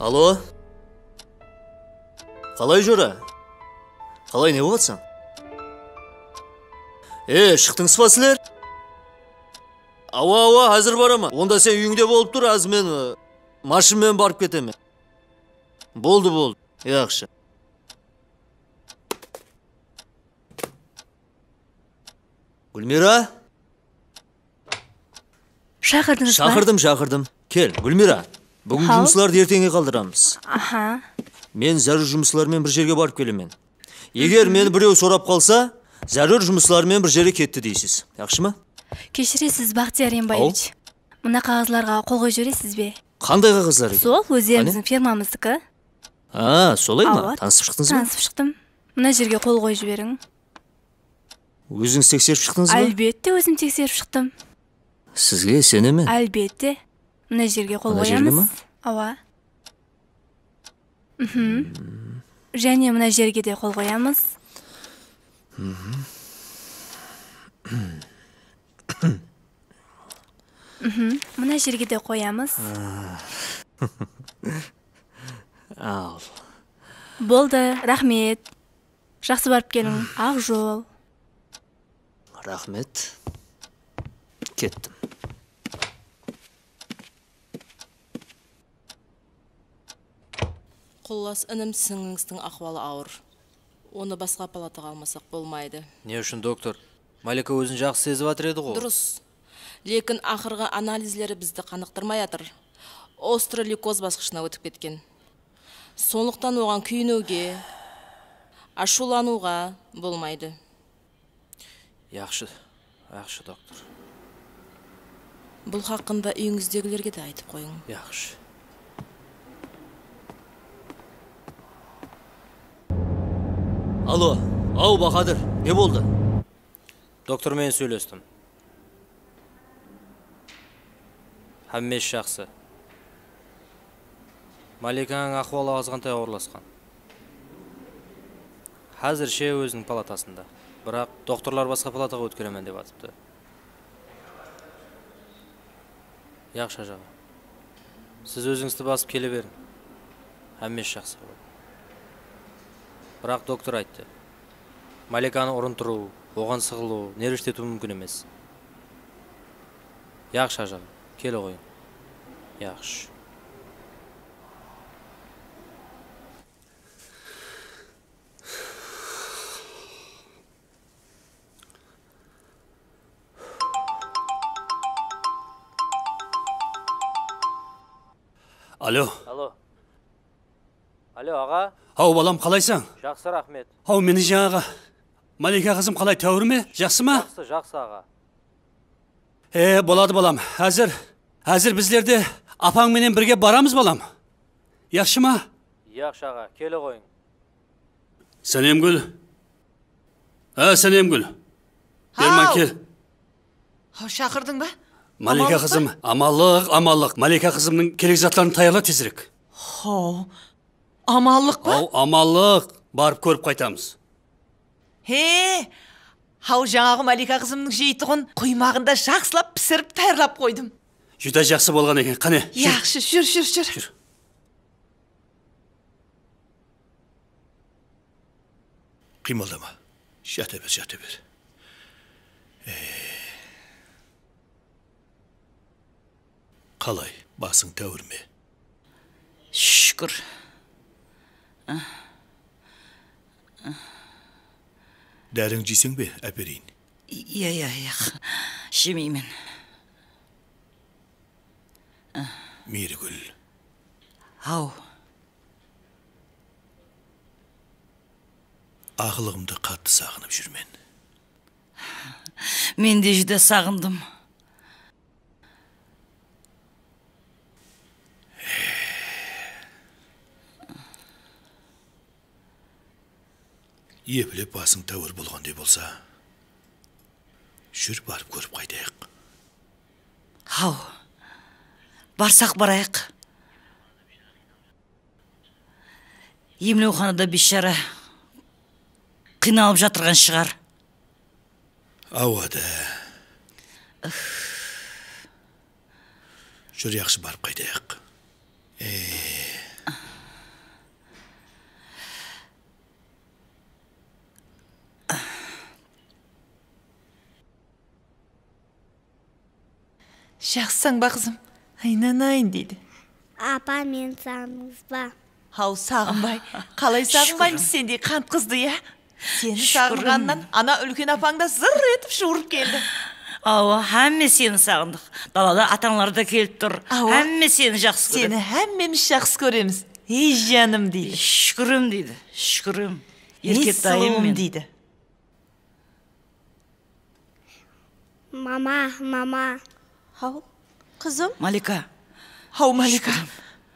Alo? Qalay, jora? Qalay, ne bolıp atsań? E, shıqtıńız ba sizler? Awa, awa, házir baraman. Onda sen úyińde bolıp tur, házir men, ı, Mashın menen barıp ketemen. Boldı, boldı. Yaqshı. Gúlmira? Shaqırdıńız ba? Shaqırdım, shaqırdım. Kel, Gúlmira. Búgin jumıslardı erteńge qaldıramız. Aha. Men zárúr jumıslar menen bir jerge barıp kelemen. Eger meni birew sorap qalsa, zárúr jumıslar menen bir jerge ketti deysiz. Yaqshı ma? Keshiresiz, Baxtiyar Embaevich. Mına qaǵazlarǵa qol qoyıp jiberesiz be? Qanday qaǵazlar eken? Sol, ózlerimizdiń fermamızdiki. A, solay ma? Awa. Tanısıp shıqtıńız ba? Tanısıp shıqtım. Mına jerge qol qoyıp jiberiń. Ózińiz tekserip shıqtıńız ba? Álbette, ózim tekserip shıqtım. Sizge isenemen. Álbette. Mına jerge qol qoyamız. Mına jerge ma? Awa. Mhm. Jáne mına jerge de qol qoyamız. Mhm. Mına jerge de qoyamız. Al. Boldı, raxmet. Jaqsı barıp keliń. Aq jol. Raxmet. Kettim. Qullas, inim, sińlińizdiń ahwalı awır. Onı basqa palataǵa almasaq bolmaydı. Ne ushın, doktor? Malika ózin jaqsı sezip atır edi ǵo. Durıs. Lekin aqırǵı analizleri bizdi qanıqtırmay atır. Ostro lyukoz basqıshına ótip ketken. Sonlıqtan oǵan kúyiniwge, ashıwlanıwǵa bolmaydı. Yaqshı, yaqshı, doktor. Bul haqqında úyińizdegilerge de aytıp qoyıń. Yaqshı. Alo, aw, Bahadır, ne boldı? Doktor menen sóylestim. Hámme ish jaqsı. Malikanıń ahwalı azǵantay awırlasqan. Házirshe óziniń palatasında. Biraq doktorlar basqa palataǵa ótkeremen dep atıptı. Yaqshı, Haj aǵa. Siz ózińizdi basıp kele beriń. Hámme ish jaqsı boladı. Biraq doktor ayttı. Malikanı urıntırıw, oǵan sıǵılıw, nerv ishletiw múmkin emes. Yaqshı, Haj aǵa, kele ǵoyıń. Yaqshı. Alo. Alo. Alo, aǵa. Haw, balam, qalaysań? Jaqsı, raxmet. Haw, meni jańaǵı Malika qızım qalay, táwir me? Jaqsı ma? Jaqsı, jaqsı, aǵa. E, boladı, balam. Házir, házir bizler de apań menen birge baramız, balam. Yaqshı ma? Yaqshı, aǵa. Kele ǵoyıń. Sánemgúl. Á, Sánemgúl. Berman, kel. Haw, shaqırdıń ba? Malika qızım, amanlıq, amanlıq. Malika qızımnıń kerek zatların tayarla tezirek. Haw, amanlıq pa? Haw, amanlıq. Barıp kórip qaytamız. He, haw, jańaǵı Malika qızımnıń jeytuǵın quymaǵın da jaqsılap pisirip tayarlap qoydım. Júdá jaqsı bolǵan eken. Qáne, júr. Yaqshı, júr, júr, júr. Júr. Qıymıldama. Jata ber, jata ber. E. Qalay, basıń táwir me? Shúkir. Dáriń jeyseń be, ápereyin? Iya, iya, iya. Jemeymen. Miyrigúl. Haw. Aqlıǵımdı qattı saǵınıp júrmen. Men de júdá saǵındım. Eplep basıń táwir bolǵanday bolsa, júr, barıp kórip qaytayıq. Haw, barsaq barayıq. Emlewxanada biyshara qıynalıp jatırǵan shıǵar. Awa da. Júr, yaqshı, barıp qaytayıq. E. Jaqsısań ba, qızım? Aynanayın, deydi. Apa, meni saǵındıńız ba? Haw, saǵınbay. Qalay saǵınbaymız sendey qant qızdı, ya? Seni saǵınǵanınan ana úlken apań da zır etip juwırıp keldi. Awa, hámme seni saǵındıq. Dalada atańlar da kelip tur. Awa. Hámme seni jaqsı kóredi. Seni hámmemiz jaqsı kóremiz. Ey, janım, deydi. Shúkirim, deydi. Shúkirim. Ey, erkek dayım men, deydi. Mama, mama. Haw, qızım. Malika. Haw, Malika.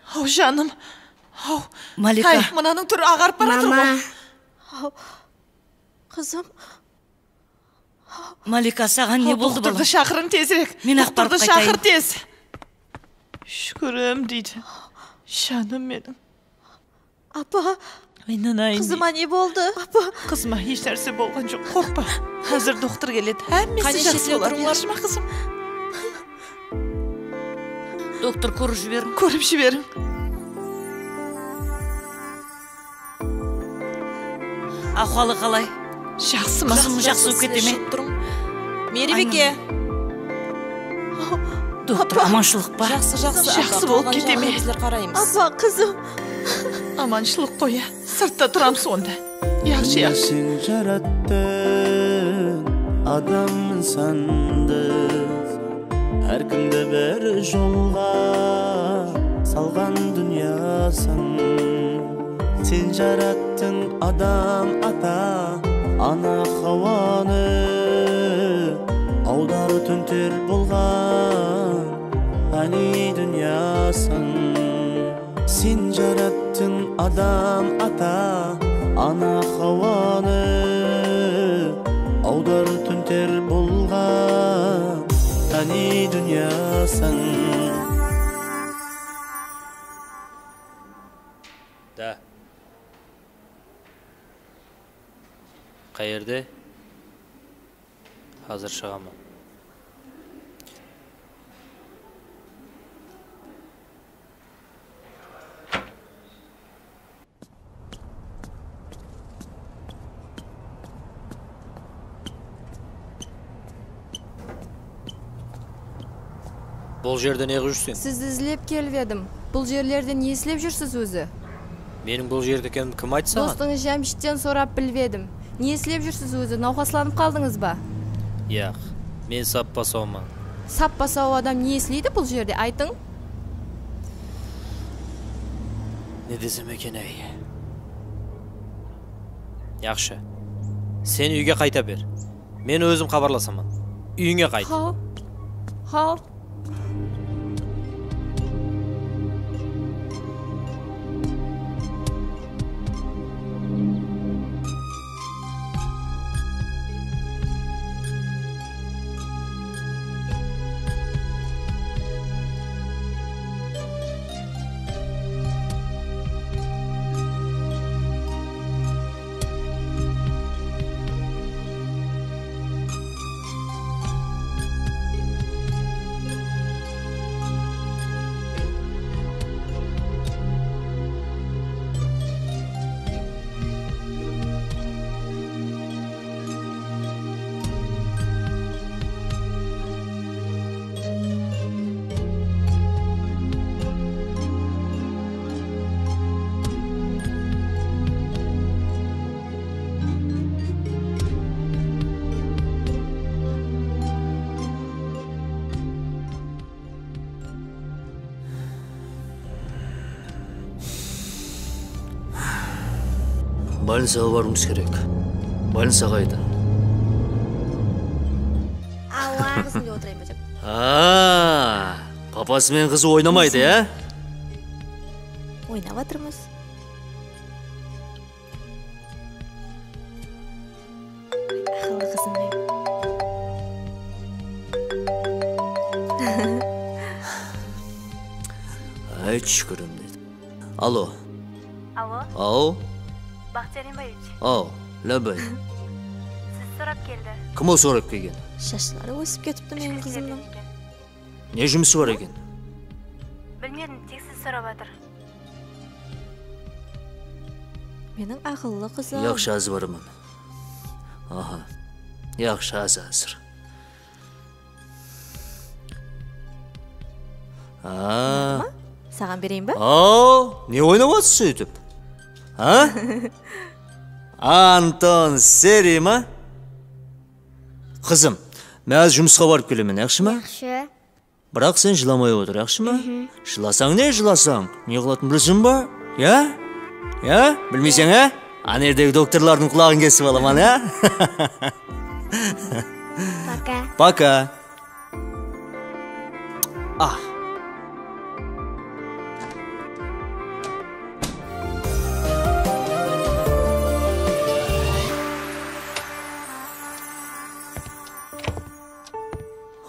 Haw, janım. Haw. Malika. Háy, mınanıń túri aǵarıp baratır ǵo. Mama. Haw, qızım. Malika, saǵan ne boldı, balam? Doktordı shaqırıń tezirek. Men aq barıp qaytayın. Doktordı shaqır tez. Shúkirim, deydi. Janım meniń. Apa, aynanayın, qızıma ne boldı? Apa. Qızıma hesh nárse bolǵan joq, qorqpa. Házir doktor keledi, hámmesi jaqsı bolar. Qáne, shette turıńlar. Yaqshı ma, qızım? Doktor, kórip jiberiń. Kórip jiberiń. Ahwalı qalay? Jaqsı ma? Qızım jaqsı bolıp kete me? Meyribiyke. Doktor, amanshılıq pa? Jaqsı, jaqsı. Jaqsı bolıp kete me? Bizler qaraymız. Apa, qızım. Amanshılıq ǵoy, ya. Sırtta turamız onda. Yaqshı, yaqshı. Sen jarattıń adam insandı. Hár kimdi bir jolǵa salǵan dúnyasıń. Sen jarattıń adam ata, ana Hawanı, awdarıp tónter bolǵan pániy dúnyasıń. Sen jarattıń adam ata, ana Hawanı, awdarıp tónter bolǵan pániy dúnyasıń. Da. Qayerde? Házir shıǵaman. Bul jerde ne qılıp júrseń? Sizdi izlep kelip edim. Bul jerlerde ne islep júrsiz ózi? Meniń bul jerde ekenimdi kim ayttı saǵan? Dostıńız Jámshitten sorap bilip edim. Ne islep júrsiz ózi? Nawqaslanıp qaldıńız ba? Yaq, men sappa-sawman. Sappa-saw adam ne isleydi bul jerde? Aytıń. Ne desem eken, áy? Yaqshı. Sen úyge qayta ber. Men ózim xabarlasaman. Úyińe qayt. Haw. Haw. Bolnicaǵa barıwımız kerek. Bolnicaǵa aytıń. Awa, qızım dep otırayın ba dep. A, papası menen qızı oynamaydı, ya? Oynap atırmız. Aqıllı qızım meniń. Ay, túshkirim, dedi. Alo. Alo. Aw. Baxtiyor Embaevich. Aw, lábbay. Siz sorap keldi. Kim ol sorap kelgen? Shashları ósip ketipti meniń qızımnıń. Ne jumısı bar eken? Bilmedim, tek siz sorap atır. Meniń aqıllı qızım. Yaqshı, házir baraman. Aha. Yaqshı, házir, házir. A, Saǵan bereyin ba? Aw, ne oynap atırsız sóytip? Ha? Anton Seri ma? Qızım, men házir jumısqa barıp kelemen, yaqshı ma? Yaqshı. Biraq sen jılamay otır, yaqshı ma? Jılasań ne, jılasań? Ne qılatın bileseń ba? Ya? Ya? Bilmeyseń, á? Ana jerdegi doktorlardıń qulaǵın kesip alaman, á? Пока. Пока. Ah.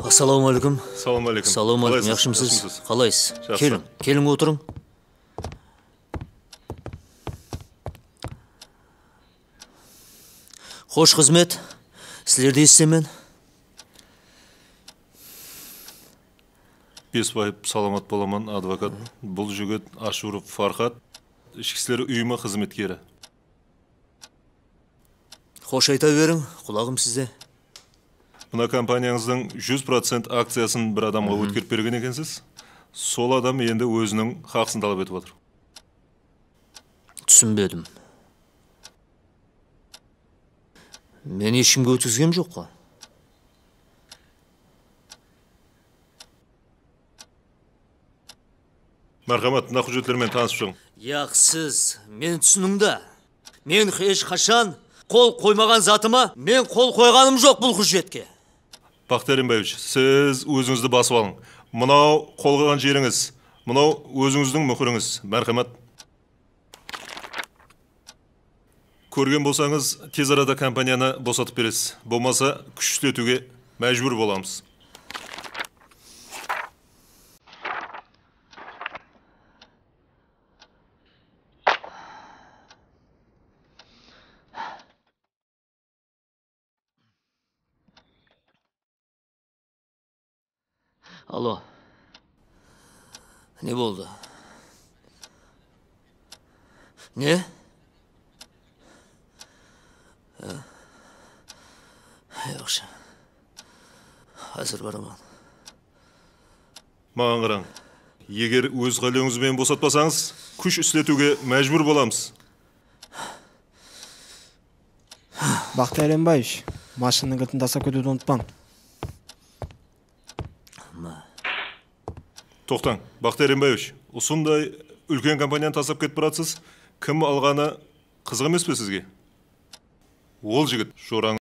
Assalawma áleykum. Assalawma áleykum. Assalawma áleykum. Qalaysız? Yaqshımısız? Jaqsı. Qalaysız? Jaqsı. Keliń, keliń otırıń. Xosh, xızmet. Sizlerdi esitemen. Besbaev Salamat bolaman, advokat. Bul jigit Ashurov Farhad, ishki isler uyımı xızmetkeri. Xosh ayta beriń, qulaǵım sizde. Mına kompaniyańızdıń júz procent akciyasın bir adamǵa ótkerip bergen ekensiz. Sol adam endi óziniń haqısın talap etip atır. Túsinbedim. Men hesh kimge ótkizgem joq ǵo. Márhamat, mına hújjetler menen tanısıp shıǵıń. Yaq, siz meni túsiniń da. Men hesh qashan qol qoymaǵan zatıma men qol qoyǵanım joq bul hújjetke. Baxtiyar Embaevich, siz ózińizdi basıp alıń. Mınaw qol qoyǵan jerińiz, mınaw ózińizdiń múhirińiz. Márhamat. Kórgen bolsańız, tez arada kompaniyanı bosatıp beresiz. Bolmasa, kúsh isletiwge májbúr bolamız. Allo. Ne boldı? Ne? Yaqshı. Házir baraman. Maǵan qarań. Eger óz qálewińiz benen bosatpasańız, kúsh isletiwge májbúr bolamız. Baxtiyar Embaevich, mashinnıń giltin taslap ketiwdi umıtpań. Toqtań, Baxtiyar Embaevich, usınday úlken kompaniyanı taslap ketip baratsız. Kim alǵanı qızıq emes pe sizge? Ol jigit jorań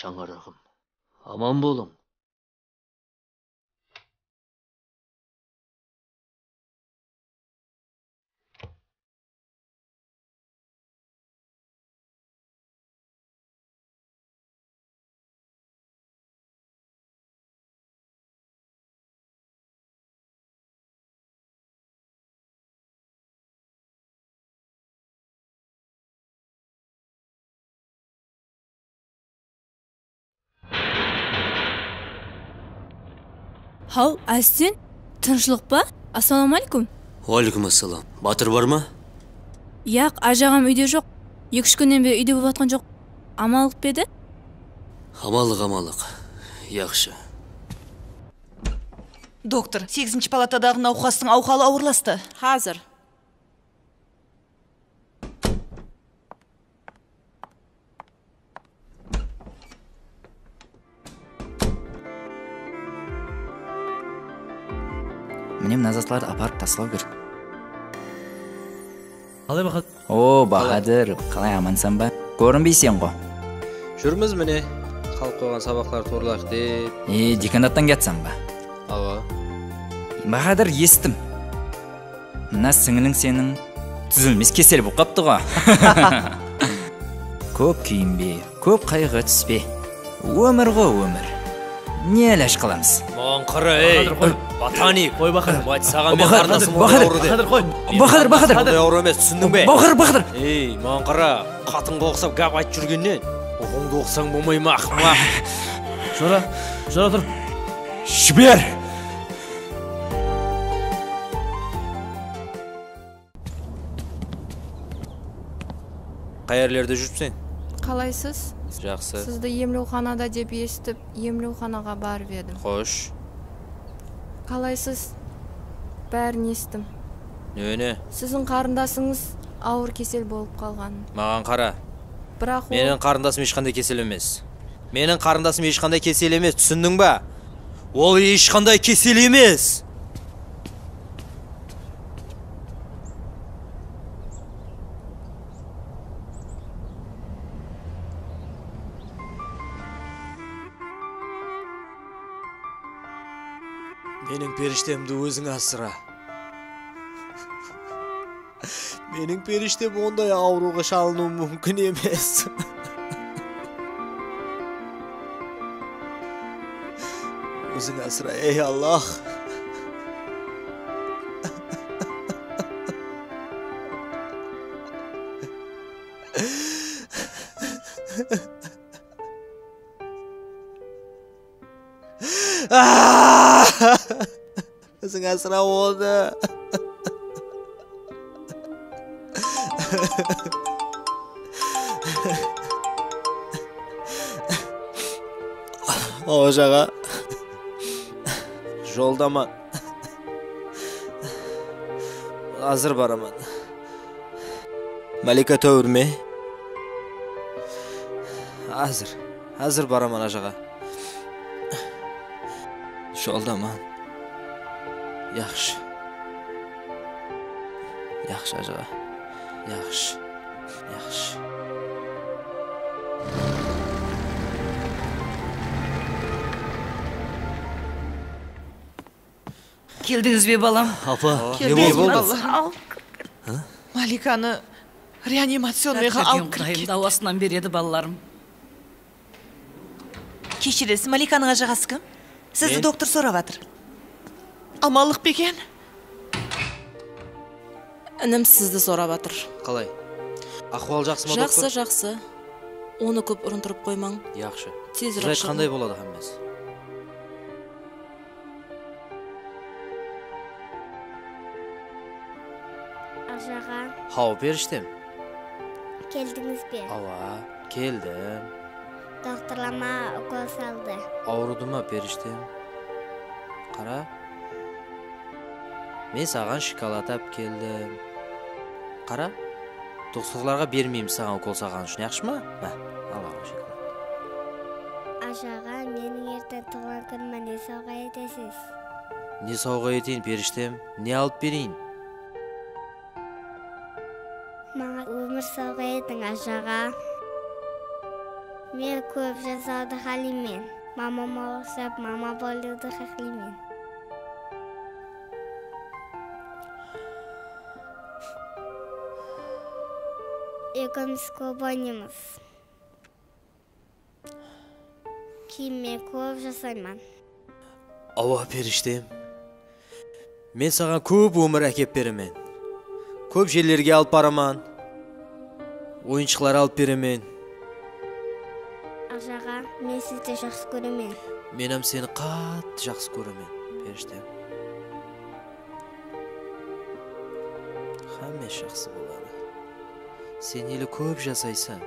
shańaraǵım. Aman bolıń. Haw, Ásten, tınıshlıq pa? Assalawma áleykum. Wa áleykum assalam. Batır bar ma? Yaq, ájaǵam úyde joq. Eki-úsh kúnnen beri úyde bolıp atqan joq. Amanlıq pa edi? Amanlıq, amanlıq. Yaqshı. Doktor, segizinshi palatadaǵı nawqastıń awhalı awırlastı. Házir. Mine, mına zatlardı aparıp taslaw kerek. Qalay, Bahadır? O, Bahadır, qalay, amansań ba? Kórinbeyseń ǵo. Júrmiz mine, qalıp qoyǵan sabaqlar tuwrılayıq dep. E, dekanattan kiyatsań ba? Awa. Bahadır, esittim. Mına sińliń seniń dúzilmes kesel bolıp qaptı ǵo. Kóp kúyinbe, kóp qayǵı túspe. Ómir ǵo, ómir. Ne ilaj qılamız? Maǵan qara, ey, Bahadır, qoy. Botanik. Qoy, Bahadır. Mayt saǵan men Bahadır, qarındasım Bahadır, awırı dep. Bahadır, qoy. Bahadır, Bahadır. Bunday awırı emes, túsindiń be? Bahadır, Bahadır. Ey, maǵan qara, qatınǵa uqsap gáp aytıp júrgennen, oqıwıńdı oqısań bolmay ma, aqmaq? Jora, jora tur. Jiber! Qayerlerde júripseń? Qalaysız? Jaqsı. Sizdi emlewxanada dep esitip, emlewxanaǵa barıp edim. Xosh. Qalaysız? Bárin esittim. Neni? Siziń qarındasıńız awır kesel bolıp qalǵanın. Maǵan qara. Biraq ol... Meniń qarındasım hesh qanday kesel emes. Meniń qarındasım hesh qanday kesel emes, túsindiń ba? Ol hesh qanday kesel emes! Meniń perishtemdi óziń asıra. Meniń perishtem onday awırıwǵa shalınıwı múmkin emes. Óziń asıra, ey Allah. Óziń asıra onı. Awa, aǵa. Joldaman. Házir baraman. Malika, tóbirme. Házir, házir baraman, ajaǵa. Joldaman. Yaqshı. Yaqshı, ajaǵa. Yaqshı. Yaqshı. Keldińiz be, balam? Apa, ne boldı? Keldińiz be, balalarım? Malikanı reanimacionnıyǵa alıp kirip ketti. Qudayım dawasınan beredi, balalarım. Keshiresiz, Malikanıń ajaǵası kim? Sizdi doktor sorap atır. Amanlıq beken? Inim sizdi sorap atır. Qalay? Ahwalı jaqsı ma, doktor? Jaqsı, jaqsı. Onı kóp urıntırıp qoymań. Yaqshı. Tezirek shıǵıń. Qanday boladı hámmesi? Ajaǵa. Haw, perishtem. Keldińiz be? Awa, keldim. Doktorlar maǵan ukol saldı. Awırıdı ma, perishtem? Qara. Men saǵan shokolad alıp keldim. Qara. Doktorlarǵa bermeymiz saǵan ukol salǵanı ushın, yaqshı ma? Má, al, al, shokolad. Ajaǵa, meniń erteń tuwılǵan kúnime ne sawǵa etesiz? Ne sawǵa eteyin, perishtem? Ne alıp bereyin? Maǵan ómir sawǵa etiń, ajaǵa. Men kóp jasawdı qáleymen. Mamama uqsap, mama bolıwdı qáleymen. Ekewimiz kóp oynaymız. Keyin men kóp jasayman. Awa, perishtem. Men saǵan kóp ómir ákep beremen. Kóp jerlerge alıp baraman. Oyınshıqlar alıp beremen. Aqshaǵa, men sizdi jaqsı kóremen. Men hám seni qattı jaqsı kóremen, perishtem. Hámme jaqsı boladı. Sen ele kóp jasaysań.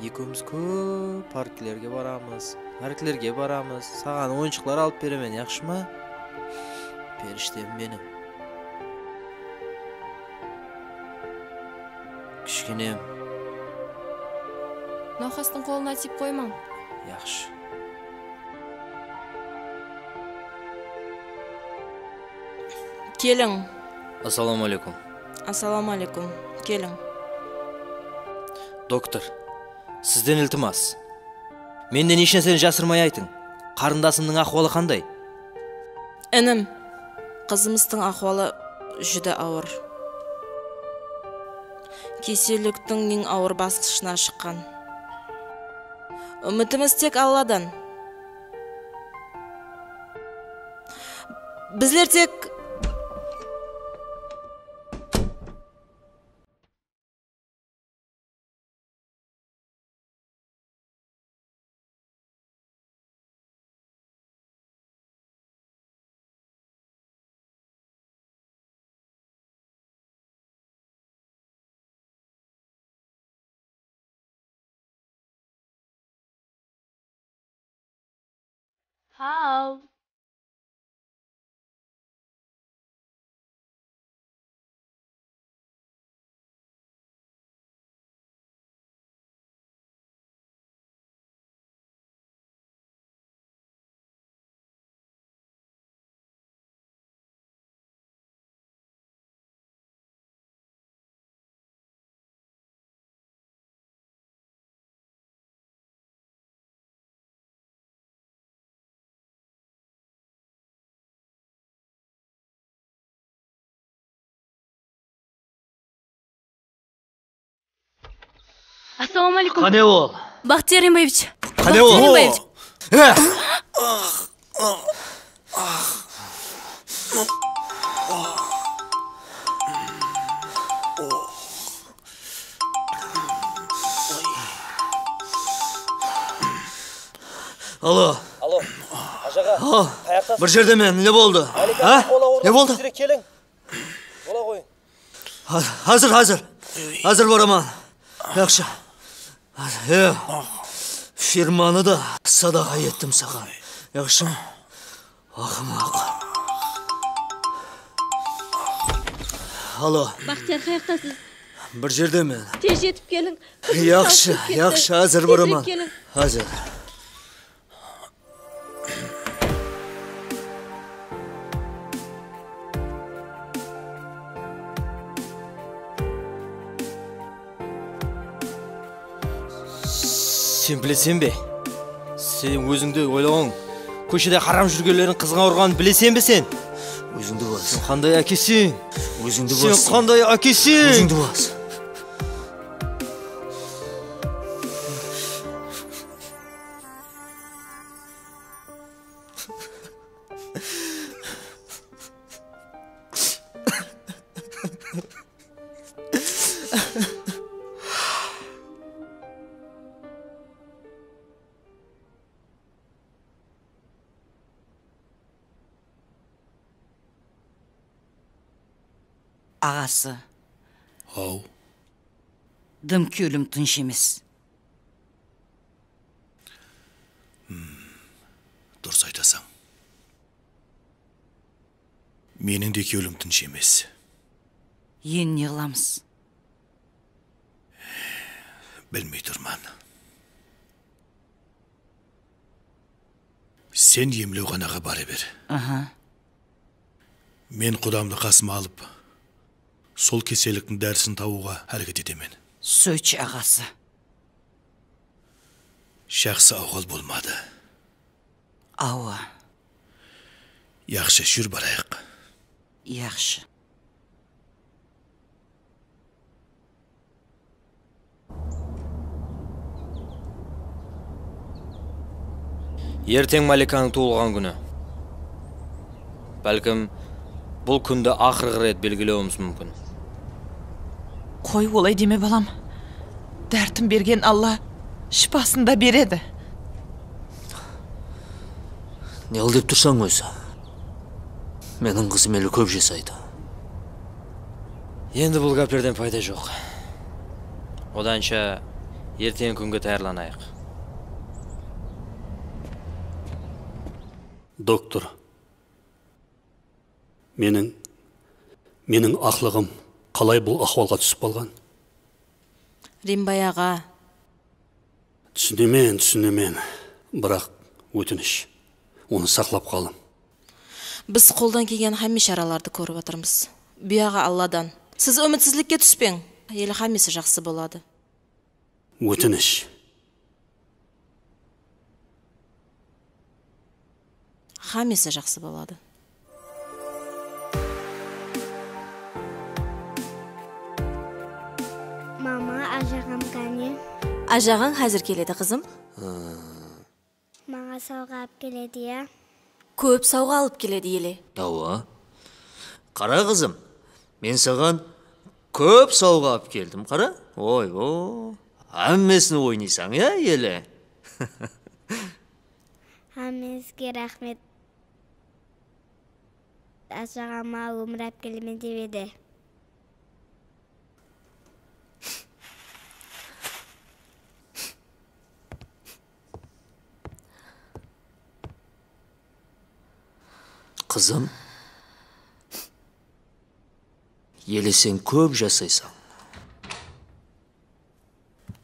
Ekewimiz kóp parklerge baramız, parklerge baramız. Saǵan oyınshıqlar alıp beremen, yaqshı ma? Perishtem meniń. Kishkenem. Nawqastıń qolına tiyip qoymań. Yaqshı. Keliń. Assalawma áleykum. Assalawma áleykum. Keliń. Doktor, sizden iltimas. Mennen hesh nárseni jasırmay aytıń. Qarındasımnıń ahwalı qanday? Inim, qızımızdıń ahwalı júdá awır. Keselliktiń eń awır basqıshına shıqqan. Úmitimiz tek Alladan. Bizler tek Haw. Assalawma aleykum. Qáne ol? Baxtiyar Rimbaevich. Qáne ol? Baxtiyar Rimbaevich. Eh! Alo. Alo, Ájaǵa, qayaqtasız? Bir jerdemen, ne boldı? Á? Ne boldı? Keliń. Bola ǵoy. Ha-, házir, házir. Házir baraman. Yaqshı. E, firmanı da sadaqa ettim saǵan. Yaqshı. Aqmaq. Alo. Baxtiyar, qayaqtasız? Bir jerdemen. Tez jetip keliń. Yaqshı, yaqshı, házir baraman. Tezirek keliń. Házir. Sen bileseń be? Sen ózińdi oylawıń. Kóshede haram júrgenlerin qızǵan urǵanın bileseń be sen? Ózińdi bos. Sen qanday ákeseń? Ózińdi bos. Sen qanday ákeseń? Ózińdi bos. Aǵası. Haw. Dım kewlim tınısh emes. Durıs aytasań. Meniń de kewlim tınısh emes. Endi ne qılamız? Bilmey turman. Sen emlewxanaǵa bara ber. Aha. Men qudamdı qasıma alıp, sol keselliktiń dárisin tabıwǵa háreket etemen. Sóytshi, aǵası. Jaqsı ahwal bolmadı. Awa. Yaqshı, júr barayıq. Yaqshı. Erteń Malikanıń tuwılǵan kúni. Bálkim, bul kúndi aqırǵı ret belgilewimiz múmkin. Qoy, olay deme, balam. Dártin bergen Alla shıpasın da beredi. Ne qıl dep tursań ózi? Meniń qızım ele kóp jasaydı. Endi bul gáplerden payda joq. Odansha erteń kúnge tayarlanayıq. Doktor, meniń, meniń aqlıǵım qalay bul ahwalǵa túsip qalǵan? Rimbay aǵa. Túsinemen, túsinemen. Biraq, ótinish, onı saqlap qalıń. Biz qoldan kelgen hámme sharalardı kórip atırmız. Buyaǵı Alladan. Siz úmitsizlikke túspeń. Ele hámmesi jaqsı boladı. Ótinish. Hámmesi jaqsı boladı. Mama, ájaǵam qáne? Ájaǵań házir keledi, qızım. Maǵan sawǵa alıp keledi, ya? Kóp sawǵa alıp keledi, ele. Awa. Qara, qızım, men saǵan kóp sawǵa alıp keldim, qara. Oy, o. Hámmesin oynaysań, ya, ele? Hámmeńizge raxmet. Ájaǵama ómir alıp kelemen dep edi. Qızım, ele sen kóp jasaysań.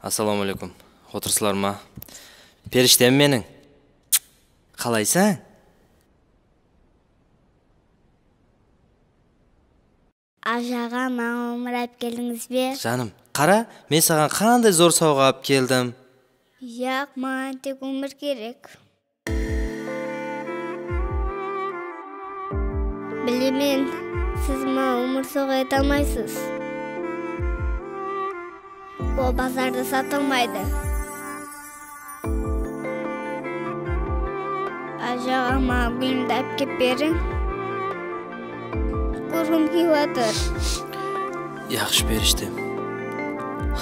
Assalawma áleykum. Otırıpsızlar ma? Perishtem meniń. Qalaysań? Ájaǵa, maǵan ómir alıp keldińiz be? Janım, qara, men saǵan qanday zor sawǵa alıp keldim. Yaq, maǵan tek ómir kerek. Bilemen, siz maǵan ómir sawǵa ete almaysız. Ol bazarda satılmaydı. Ájaǵa, maǵan gúlimdi alıp kep beriń. Kórgim kep atır. Yaqshı, perishtem.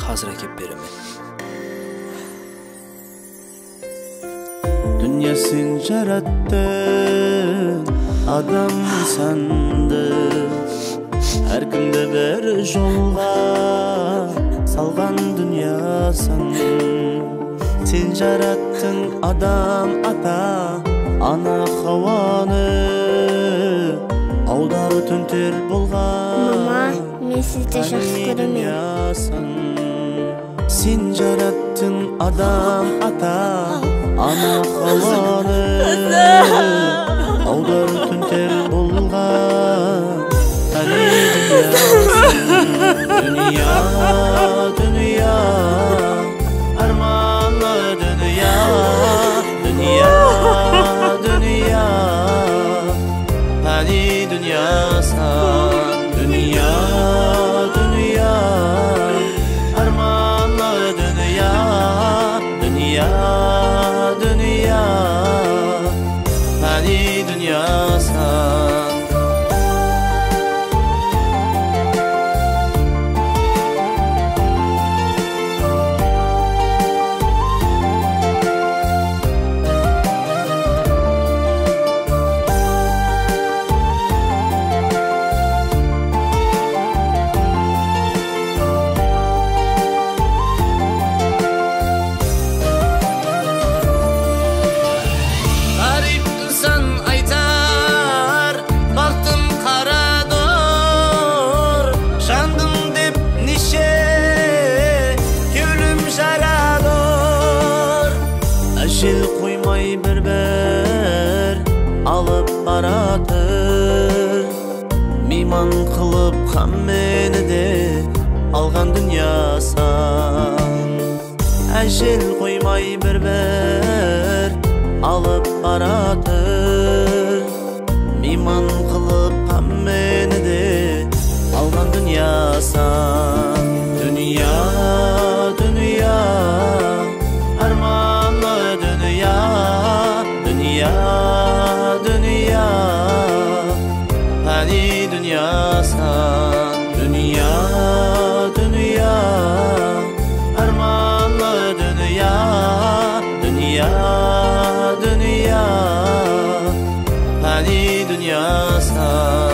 Házir ákep beremen. Dúnya sen jarattıń, adam insandı. Hár kimdi bir jolǵa salǵan dúnyasań. Sen jarattıń adam ata, ana Hawanı. Awdarıp tónter bolǵan. Mama, men sizdi jaqsı kóremen. Sen jarattıń adam ata, ana Hawanı. Awdarıp tónter bolǵan. Qáne dúnya, dúnya, dúnya. Ármanlı dúnya, dúnya, dúnya. Pániy dúnyasań, dúnya, dúnya. Ármanlı dúnya, dúnya, dúnya. Pániy dúnyasań. Ǵárip insan aytar, baxtım qara dur, jandım dep neshe kewlim jara dur. Ájel qoymay bir-bir alıp baratır. Miyman qılıp hámmeni de alǵan dúnyasań. Jel qoymay bir-bir alıp baratır. Miyman qılıp hámmeni de alǵan dúnyasan. Dúnya, dúnya, ármanlı dúnya, dúnya, dúnya, pániy dúnyasan. Dúnya, dúnya, ármanlı dúnya, dúnya, dúnya, pániy dúnyasan.